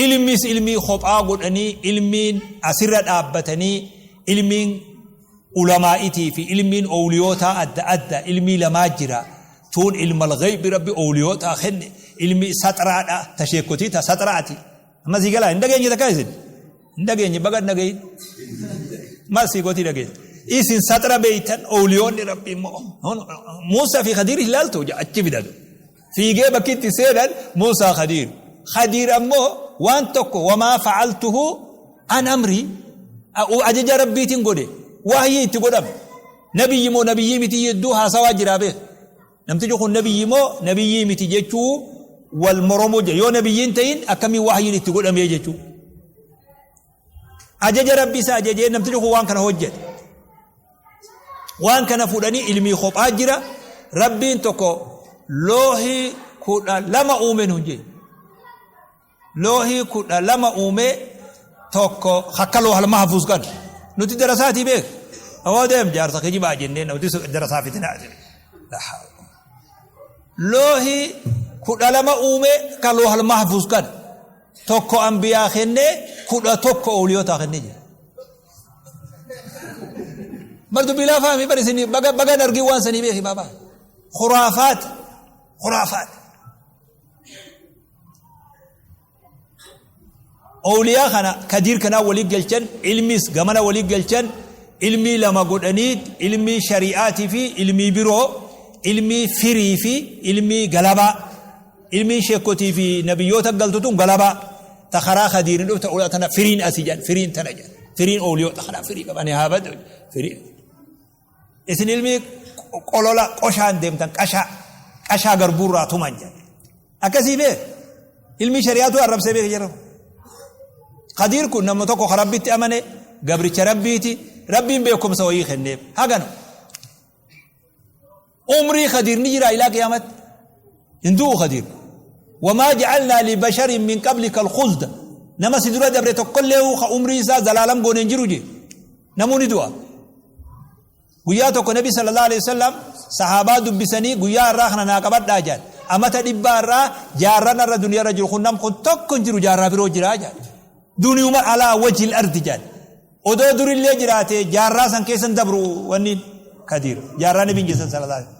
ilmis ilmii kophaa godhanii, ilmiin asirra dhaabbatanii, ilmiin ulamaa'itii fi ilmiin owliyootaa adda adda, ilmii lamaa jira. Tuun ilma alghaybi Rabbi owliyootaa kenne, ilmi saxraadha, ta sheekotii ta saxraati. Amma sii galaa? Hin dhageenye takka isin hin dhageenye, baga hin dhagayin, maal sii gotii dhageenye. Isin saxra beeytan, owliyoonni Rabbi immoo Muusaa fi Khadiir ilaaltu achi fidatu. Fiigee bakki itti seenan Muusaa Khadiir. Khadiir ammoo waan tokko wamaa facaltuhu an amrii, ajaja Rabbiitiin godhe, wahyii itti godhame. Nabiyyi moo nabiyyii miti jidduu haasawaa jiraa beek. Namtichi kun nabiyyi moo nabiyyii miti jechuu wal moromuu jira. Yoo nabiyyiin ta'in akkamiin wahyiin itti godhamee jechuu. Ajaja Rabbi isa ajajee namtichi kun waan kana hojjete. Waan kana fuudhanii ilmii kophaa jira. Rabbiin tokko loohii 12 uume nuun jee. Loohii 12 uumee tokko akka loohal mahfuuz kan nuti darasaatii beek. Awoo deem jaarsa kijibaa jennee nuti darasaa fitinaa jedhe. Loohii 12 uumee akka loohal mahfuuz kan tokko ambiyaa kennee 11 awliyootaa kennee jira. Bar dubbii laafaa mi bar isin baga baga hin argin waan sanii beeki baabaa. Khuraafaat khuraafaat. Awliyaa kana kadiir kanaa walii galchan, ilmiis gamana walii galchan, ilmii lama godhanii, ilmii shari'aatii fi ilmii biroo, ilmii firii fi ilmii galabaa, ilmiin sheekotii fi nabiyyoota galtu tun galabaa, ta karaa kadiirin dhufte ulaa tana firiin asii jedhan, firiin tana jedhan, firiin awliyoota kanaa firii qabanii haa badu firii. Isin ilmii qolola qoshaan deemtan, qashaa qashaa garbuurraa tuman jedhan. Akkasii beek. Ilmii shari'aatu arrabsee beek jedhamu. Khadiir kun nama tokko ka Rabbitti amane, gabricha Rabbiiti, Rabbiin beekumsa wayii kenneef. Hagana. Umrii Khadiir ni jira ilaa qiyaamatti. Hin du'u Khadiir. Wamaa ja'alnaa li basharin min qablika al-khulda. Nama si dura dabre tokkollee ka umrii isaa zalaalam goone hin jiru jee. Namuu ni du'a. Guyyaa tokko Nabi sallallahu alaihi wasallam sahaabaa dubbisanii guyyaa har'aa kana naa qabadhaa jedhan. Amata dhibbaa har'aa jaarran har'a duniyaa irra jiru kun nam kun tokko hin jiru, jaarraa biroo jiraa jedhan. Duniyuma alaa wajhil ardi jedhan. Odoo durillee jiraate jaarraa san keessan dabru wanni kadiir jaarraa Nabiin jeessan sallallahu alaihi.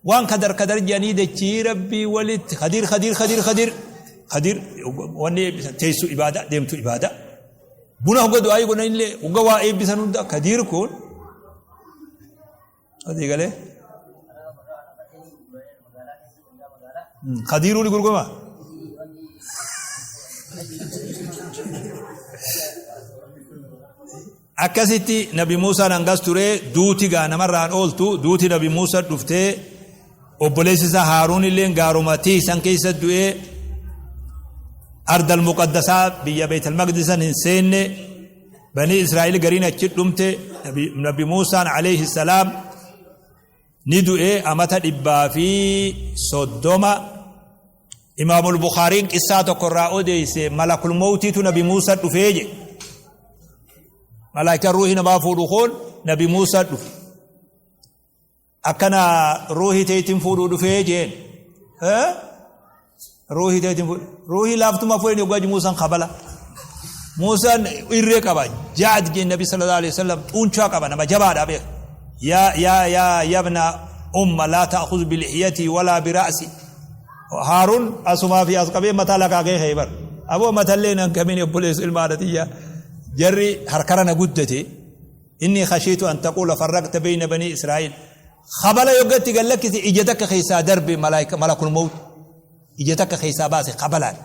Waan kadar kadar jedhanii dachii Rabbii walitti kadiir kadiir kadiir kadiir kadiir wanni eebbisan teessu ibaadaa deemtu ibaadaa. Buna hogga du'aayii godhan illee hogga waa eebbisan hunda kadiir kun adii galee. Kadiiruu ni gurgurama. Akkasitti Nabi Muusaan hangas ture, duuti gaa namarraan ooltu, duuti Nabi Muusaa dhuftee, obboleessi isaa Haaruun illeen gaaruma tiisan keessa du'ee, ardal muqaddasaa biyya Beetal Maqdisan hin seenne, Banii Israa'el gariin achi dhumte. Nabi Muusaan alayhi salaam ni du'e amata 130. Imaamul Bukhaariin qissaa tokko irraa odeeyse, malakul mawtiitu Nabi Muusaa dhufee jedhe. Malaayikaan ruuhii namaa fuudhu kun Nabi Muusaa dhufe. Akkana ruuhii teetiin fuudhuu dhufee jeen. Ruuhii teetiin fuudhu. Ruuhii laaftuma fuudhanii hoggaa Muusaan kabala. Muusaan irree qaba. Jaad jeen Nabi sallallahu alaihi wasallam xuunchaa qaba, nama jabaadha beeka. Yaa yaa yaa yabna umma laa ta'khuz bilihiyati walaa bira'si. Haaruun asumaa fi as qabee mataa lakaakee ka'e bar. Aboo matallee nan kamin obboleessu ilma haadha tiyyaa. Jarri harkara na guddate. Inni khashiitu an taquula farraqta bayna banii Israa'iil. Kabala yoggatti gad lakkise ija takka keessaa darbe malaayika malakul mawt. Ija takka keessaa baase kabalaan.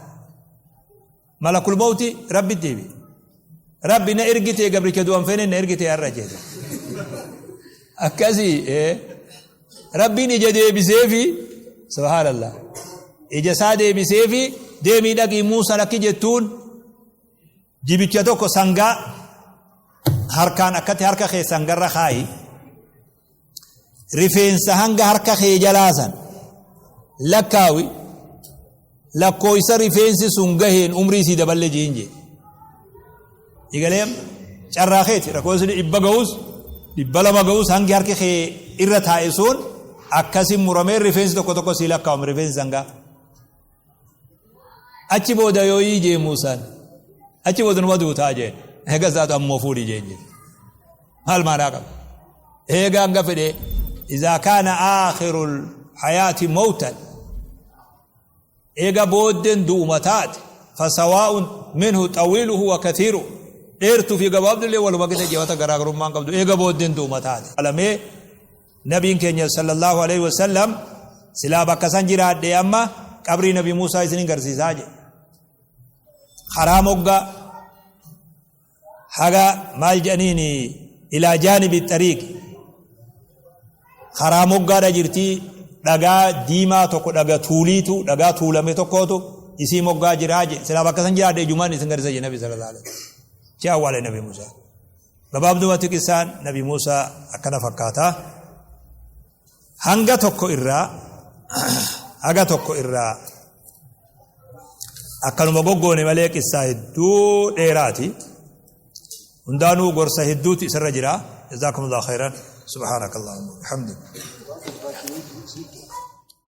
Malakul mawti Rabbi deebi. Rabbi na ergitee gabricha du'an feene na ergitee har'a jedhe. Akkasii Rabbiin ija deebiseefi, subhaanallah, ija isaa deebiseefi, deemii dhaqii Muusaan akki jettuun jibicha tokko sangaa harkaan akkatti harka kee sangarra kaayi, rifeensa hanga harka kee jalaasan lakkaawi, lakkooysa rifeensi sun gaheen umrii sii daballe jiin jee. Igaleem carraa keeti lakkoofsi 100 ga'us 200 ga'us hangi harki kee irra taa'e sun akkasi muramee rifeensi tokko tokko sii lakkaawame rifeensi sangaa. Achi booda yooyii jee Muusaan. Achi booda numa duutaa jeen. Eega isaatu ammoo fuudhi jeen jee. Maal maanaa qaba? Eega hanga fedhe izaa kaana aakhirul hayaati mawtan. Eega booddeen du'uma taate fasawaa'un minhu xawiiluhu wa kathiiru. Dheertuu fi gabaabdu illee waluma qixa jewata garaagarummaan qabdu eega booddeen du'uma taate. Alamee. Nabiin keenya sallallahu alaihi wasallam silaa bakka san jiraadhe amma qabrii Nabi Muusaa isinin garsiisaa jedhe. Karaa moggaa haga maal jedhaniin ilaa jaanibi xariiq karaa moggaadha jirtii, dhagaa diimaa tokko, dhaga tuuliitu, dhagaa tuulame tokkootu isii moggaa jiraa jedhe. Silaa bakka san jiraadhe ijumaan isin garsiisa jedhe Nabi sallallahu alaihi wasallam. Ci awwaale Nabi Muusaa. Gabaabdumatti qissaan Nabi Muusaa akkana fakkaata. Hanga tokko irraa, haga tokko irraa akkanuma goggoone malee qissaa hedduu dheeraati. Hundaanuu gorsa hedduutu isarra jira. Jazaakumullahu khairan. Subhaanakallahumma wa bihamdik.